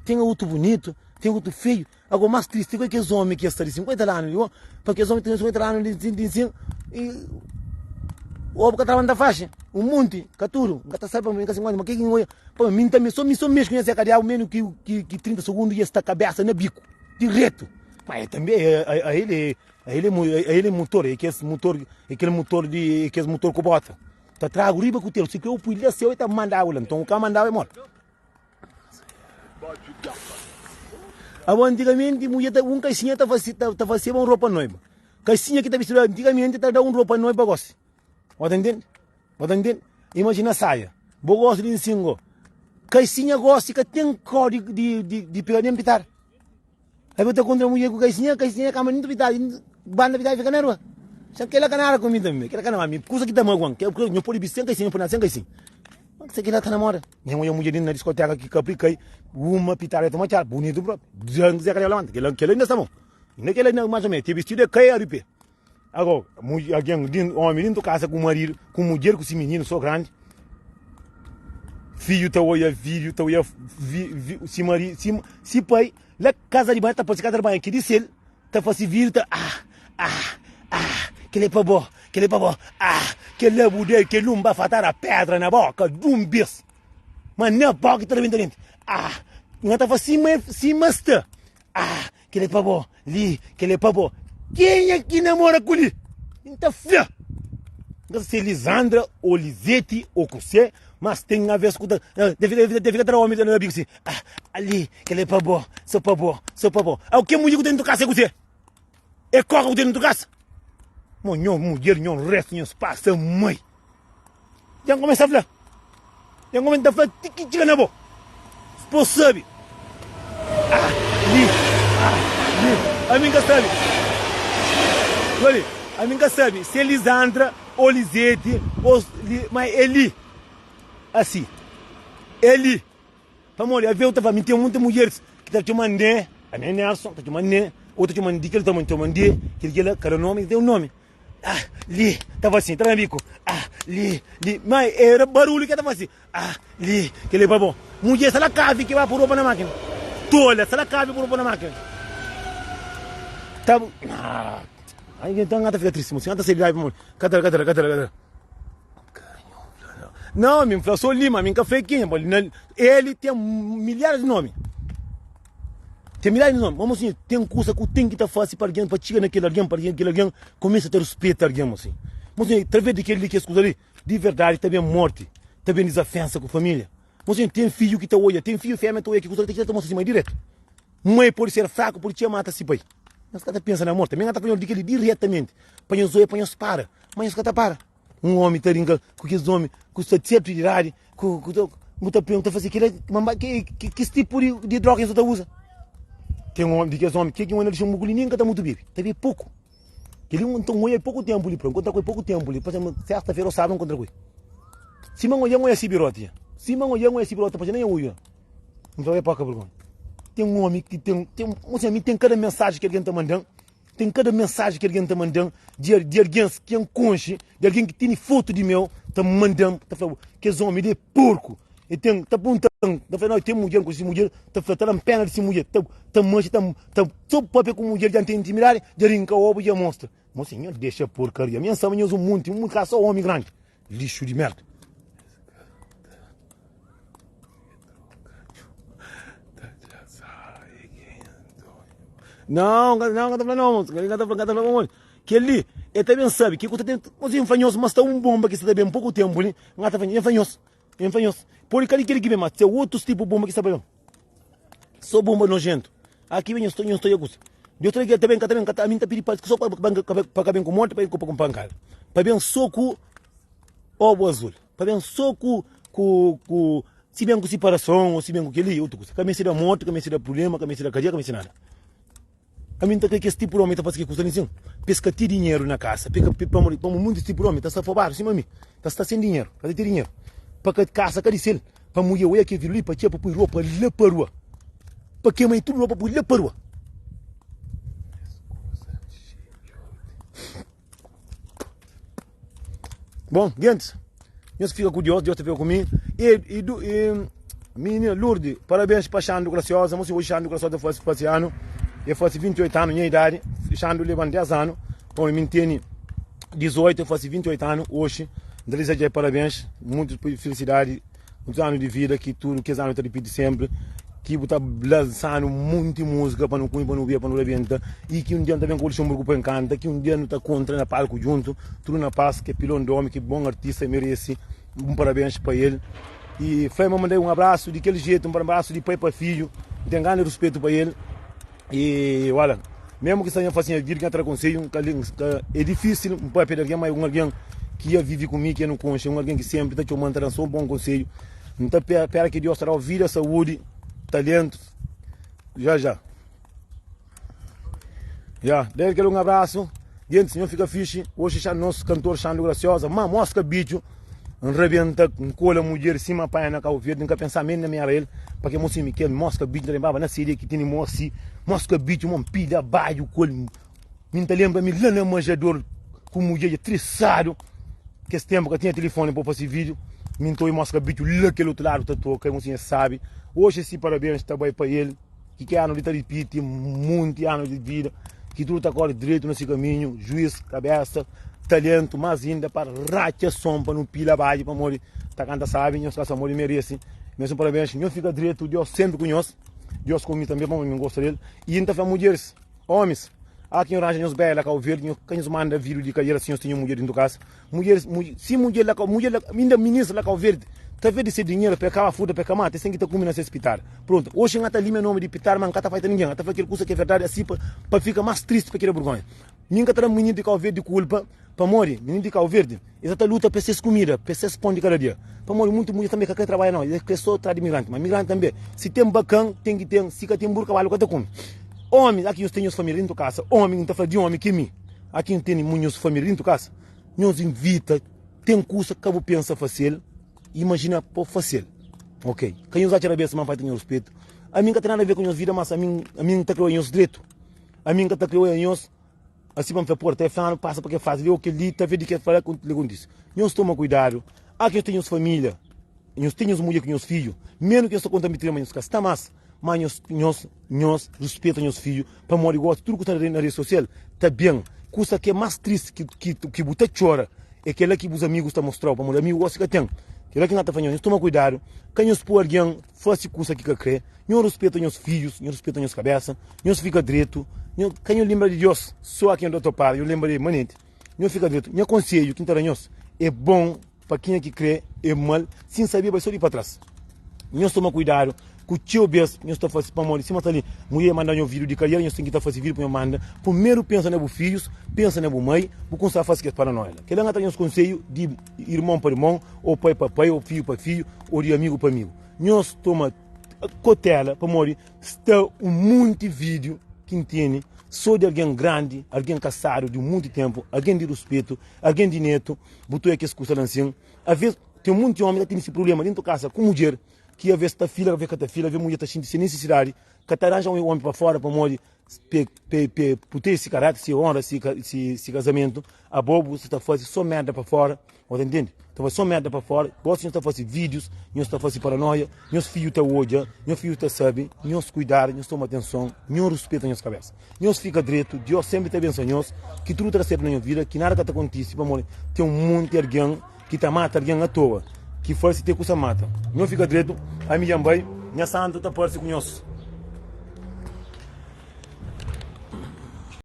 S1: Tem outro bonito, tem outro feio. Agora mais triste é aqueles homens que está de 50 anos, viu? Porque os homens têm 50 anos de de de e o boca tá da faixa, um monte, caturo, não tá sabe para mim, que 50, mas que que para mim também só me só mesmo conhece a cadeia menos que que que 30 segundos e esta cabeça na bico, direto. Mas também a, a ele a ele a ele é motor, é que esse motor, aquele motor de aquele motor que bota. Ta tragu riba ku telu. Si kre u pui la seu e ta mandau la. Nton u ka mandau e mori. Abo antigamenti mudjer ta un kaixinha ta fasi ta, ta faseba un ropa noiba. Kaixinha ki ta bistidu antigamenti ta da un ropa noiba gosi. Bo ta ntende? Bo ta ntende? Imajina saia. Bo gosi di nsin go. Kaixinha gosi ka ten kau di di di, di pega nen pitada. Aí bu ta kontra mulher ku kaisinha, kaisinha kama nintu pitadu, banda pitadu fika na rua. Xa kela ka nada ku mi tambe, kela ka na mi kusa ki ta maguan, ke nho pode bisti sem kaisinha, pode nada sem kaisinha. Mas se kela ta na moda. Nha mulher mulher na discoteca ki kapri kai, uma pitada toma tchau, bonito próprio. Zé ka levanta, kela kela ainda sta bom. Ainda kela ainda mais ou menos, te vestido é kai aripé. Agora, alguém, homem dentro casa com marido, com mulher, com esse menino, só grande. Filho tá olha vídeo, tá olha vi, vi, se marido, se, se pai, lá casa de banho, tá fazendo casa de banho aqui de sel, tá fazendo vídeo, tá ah, ah, ah, que ele é pra bó, que ele é pra bó, ah, que ele é budei, que ele não vai fatar a pedra na boca de um beijo. Mas nem a boca tá dentro, ah, não tá fazendo sim, mas tá. Ah, kel é pa bo, li, kel é pa bo. Kenha ki namora ku li? N ta fla. N ka sa si é Lisandra ou Lisete ou kusé, mas ten aves ku ta, ta fika, ta fika ta da omi na biku si. Ah, ali, kel é pa bo, so pa bo, so pa bo. Au ke mudjer ku ten dentu kasa é kusé? É koka ku ten dentu kasa? Mo nho mudjer, nho restu, nho pasa mai. Dja N kumesa fla. Dja N kumesa ta fla ti ki txiga na bo. Po sabe. Ah, li, ah, li. Ami N ka sabe. Oli, ami N ka sabe se é Lisandra ou Lisete ou li, ma é li. Asi. É li. Pamodi aveu ta fla, mi ten munti mudjeris ki ta txoma Né, ami é Nelson, ta txoma Né, ou ta txoma di kel tamanhu, txoma Di, kel kel la, kada nomi ten un nomi. Ah, li, ta fla si, ta da biku, ah, li, li, ma era barulhu ki el ta fasi, ah, li, kel li pa bo. Mudjer sta la kafi ki ba pui ropa na makina, tola sta la kafi pui ropa na makina. Ta, ah, ai, nta ta fika tristi, mosi, nta sai di raiva pamodi, ka ta, ka ta, ka ta, ka ta. Não, mi fla só li, ma mi ka fla kenha, ele tem milhares de nome. Tem milhares de nome. Mas mocinho, tem kusa ku tem ki ta fasi pa alguém, pa txiga naquele alguém, pa alguém, aquele alguém começa a ta respeita alguém, mocinho. Mocinho, através de kel li, kes kusa li, de verdade ta ben morte, ta ben desafensa ku família. Mocinho, tem fidju ki ta odja, tem fidju fêmea ta odja ki kusa li ta txiga ta mostra si mãe direto. Mãe pode ser fraku, pode txiga mata si pai. Nhos ka ta pensa na morte. Mi ka ta fla nhos di kel li diretamente, pa nhos odja, pa nhos para. Ma nhos ka ta para. Un omi ta rinka ku kes omi ku sta sertu di idadi, ku ku ta bu ta bu ta fase kila, ma ki ki tipu di di droga nhos ta usa? Ten omi di kes omi ke ki un na Luxemburgu li nin ka ta mutu bebe, ta bebe poku. Keli un nton oia poku tempu li, nkontra ku el poku tempu li, parse sesta fera o sabadu nkontra ku el. Sima N oia, N oia si biroti ja. Sima N oia, N oia si biroti, parse na nha uiu ja. N fla, poka vergonha. Ten omi ki ten, ten, mi ten kada mensaji ki algen ta mandan. Ten kada mensaji ki algen ta manda-m di di algens ki N konxe, di algen ki tene fotu di meu, ta manda-m, ta fla, kes omi li é porku. E ten, ta punta-m, ta fla, no, ten mudjer, N konxe si mudjer, ta fla, ta da-m pena di si mudjer, ta ta manxe, ta ta so papia ku mudjer dja N ten intimidadi, dja rinka obu, dja mostra. Mosi, nho dexa porkaria. Mi N sabe nhos un monti, un ka so omi grandi. Lixu di merda. Não, não, ka ta fla não, moço. Ka ta fla, ka ta fla pamodi. Kel-li, el ta ben sabe ki ku ta ten. Moço, N fla nhos ma sta un bonba ki sta ta ben poku tenpu li. N ka ta fla, N fla nhos, N fla nhos. Pode ka di kel-li ki ben, mas ten otus tipu bonba ki sta pa ben. Só bonba nojentu. Aki ben nhos, nhos ta odja kusa. Deus ta ben, ta ben, ka ta ben, ka ta, ami N ta pidi pa só pa, pa, pa ka ben ku morti, pa ben ku pankada. Pa ben só ku obu azul. Pa ben só ku, ku, ku, si ben ku siparason ô si ben ku kel-li, é otu kusa. Ka meste da morti, ka meste da prubléma, ka meste da kadia, ka meste nada. Ami N ta kre kes tipu di ómi ta fase ke kusa li sin, pa es ka ten dinheru na kasa, pa e ka, pamodi, pamodi munti tipu di ómi ta sta fobadu sima mi, ta sta sen dinheru, ka ta ten dinheru, pa ka kasa ka di sel, pa mudjer oia ke vidu li, pa txia pa pui ropa la pa rua, pa kema e tudu ropa pui la pa rua. Bom, gentis, nhos fika ku Deus, Deus ta fika ku mi. E, e, e menina Lourdes, parabéns pa Xandu Graciosa. Mosi, hoje Xandu Graciosa faz, faz ano, e faz 28 anos, minha idade. Xandu leva 10 anos. Bom, me tem 18, faz 28 anos hoje. Então, desejo parabéns, muita felicidade. Muitos anos de vida ki tudo kes anu ta ripiti sempre ki bu ta lansanu munti música pa nu kumi pa nu bia pa nu rabenta e ki um dia nu ta ben ku Luxemburgo pa encanta ki um dia nu ta contra na palco junto tudo na paz ke pilon de homi ki bom artista merece um parabéns pa el e fla ma mandei um abraço di kel jeito um abraço di pai pa filho tem grande respeito pa el E wala, mesmo ki sta nha fasi nha vida, ki nha tra konsedju, ka li, ka, é difísil un papia di algen, ma é un algen ki ya vivi ku mi, ki ya nu konxe, un algen ki sempri ta txoman, ta dan so bon konsedju. N ta pera ki Deus ta dau vida, saúdi, talentus, já já. Ya, da kel un abrasu, gentis, nho fika fixi, oxi xa nos kantor Xandu Graciosa, ma mosca bitxu. N rabenta, N kola mudjer sima panha na Kau Verdi, N ka pensa men na mi era el, pa ke mosi mi kel moska bitxu, N ta lenbraba na seria ki tene mosi, moska bitxu, mon pida badju ku el, mi N ta lenbra mi la na Manjador ku mudjer dja trisadu, kes tenpu ka tinha tilifoni pa fasi video, mi N ta oi moska bitxu la kel otu ladu ta toka, mosinha sabi, oxi si parabens ta bai pa el. Ki ki anu li ta ripiti munti anu di vida ki tudu ta kori dretu na si kaminhu juiz kabesa talentu mas inda pa ratxa som pa nu pila badju pamodi ta kanta sabi nhos ka modi meresi mesmu parabens nhos fika dretu Deus sempri ku nhos Deus ku mi tambe pamodi mi gosta del i nta fla mudjeris omis a ki nhos ranja nhos bela kau verdi nhos ka nhos manda video di kadera si nhos tinha mudjer dintu kasa Mudjeris, si mudjer la, mudjer la, inda minis la Cabo Verde, ta vê di se dinheiro pa e kaba fruta, pa e ka mata, es ten ki ta kume na ses pitada. Pronto, oxi N ta limia nomi di pitada, ma N ka ta faita ninguém, N ta fla kel kusa ki é verdadi asi pa, pa fika mas tristi pa kria burgonha. Mi N ka ta da mininu di Cabo Verde kulpa, pamodi mininu di Cabo Verde, es ta luta pa ses kumida, pa ses pon di kada dia. Pamodi munti mudjer tanbe ka kre trabadja nau, es kre so tra di migranti, ma migranti tanbe, si ten bakan, ten ki ten, si ka ten buru, kabalu ka ta kume. Omi, aki nhos ten nhos familia dentu kasa, omi, N ta fla di omi ki mi, aki N tene nhos familia dentu kasa, nhos invita, ten kusa ka bu pensa fasel, imajina pa fasel, ok? Ka nhos atxa rabesa ma N falta nhos ruspetu, ami N ka ten nada a ver ku nhos vida, mas ami, ami N ta kre oia nhos dretu, ami N ka ta kre oia nhos asi pa N fla, por, ta e flanu pasa pa kel fazi li, o kel li, ta ve di kel fala ku li kontise. Nhos toma kuidadu, aki nhos ten nhos familia, nhos ten nhos mudjer ku nhos fidju, menu ki nhos ta konta mitira ma nhos ka sta mas. Má nhos, nhos, nhos ruspeta nhos fidju, pamodi gósi tudu ku sta na redi sosial ta ben. Kusa ki é más tristi ki, ki, ki bu ta txora é kel-la ki bus amigus ta mostra-u, pamodi amigu gósi ka ten. Kel-la ki N ta fla nhos, nhos toma kuidadu, ka nhos poi algen fase kusa ki ka krê. Nhos ruspeta nhos fidjus, nhos ruspeta nhos kabésa, nhos fika dretu, nhos, ka nhos lenbra di Deus sô ki nhos ta topadu, nhos lenbra di el manenti. Nhos fika dretu. Nha konsedju ki N ta da nhos é bon. Pa kenha ki kre é mal sin sabe bai so di pa tras. Nhos toma kuidadu ku txeu bes nhos ta fase pamodi sima sta li mulher manda nho video di kariera nhos ten ki ta fase video pa nho manda primeru pensa na bu fidjus pensa na bu mai bu kunsa fase kes paranoia la kela nha ta nhos konselhu di irmon pa irmon ou pai pa pai ou fidju pa fidju ou di amigu pa amigu nhos toma kotela pamodi sta un munti video ki ntene so di algen grandi algen kasadu di un munti tempu algen di ruspetu algen di netu Bu ta oia kes kusa la nsin. Aves, ten munti omi ta tene si prublema dentu kasa ku mudjer, ki aves ta fila, aves ka ta fila, aves mudjer ta xinti se nesesidadi, ka ta ranja un omi pa fora pamodi pe, pe, pe proteje si karakter, si onra, si, si, si kazamentu. Abo bu ta fasi so merda pa fora, bo ta ntende? Ta fasi so merda pa fora, gosi nhos ta fasi videos, nhos ta fasi paranoia, nhos fidju ta odja, nhos fidju ta sabi, nhos kuidadu, nhos toma atenson, nhos ruspeta nhos kabesa. Nhos fika dretu, Dios senpri ta abensua nhos, ki tudu ta da sertu na nhos vida, ki nada ka ta kontise, pamodi ten un monti algen ki ta mata algen atoa, ki fase te kusa mata. Nhos fika dretu, ami dja N bai, nha santu ta parse ku nhos.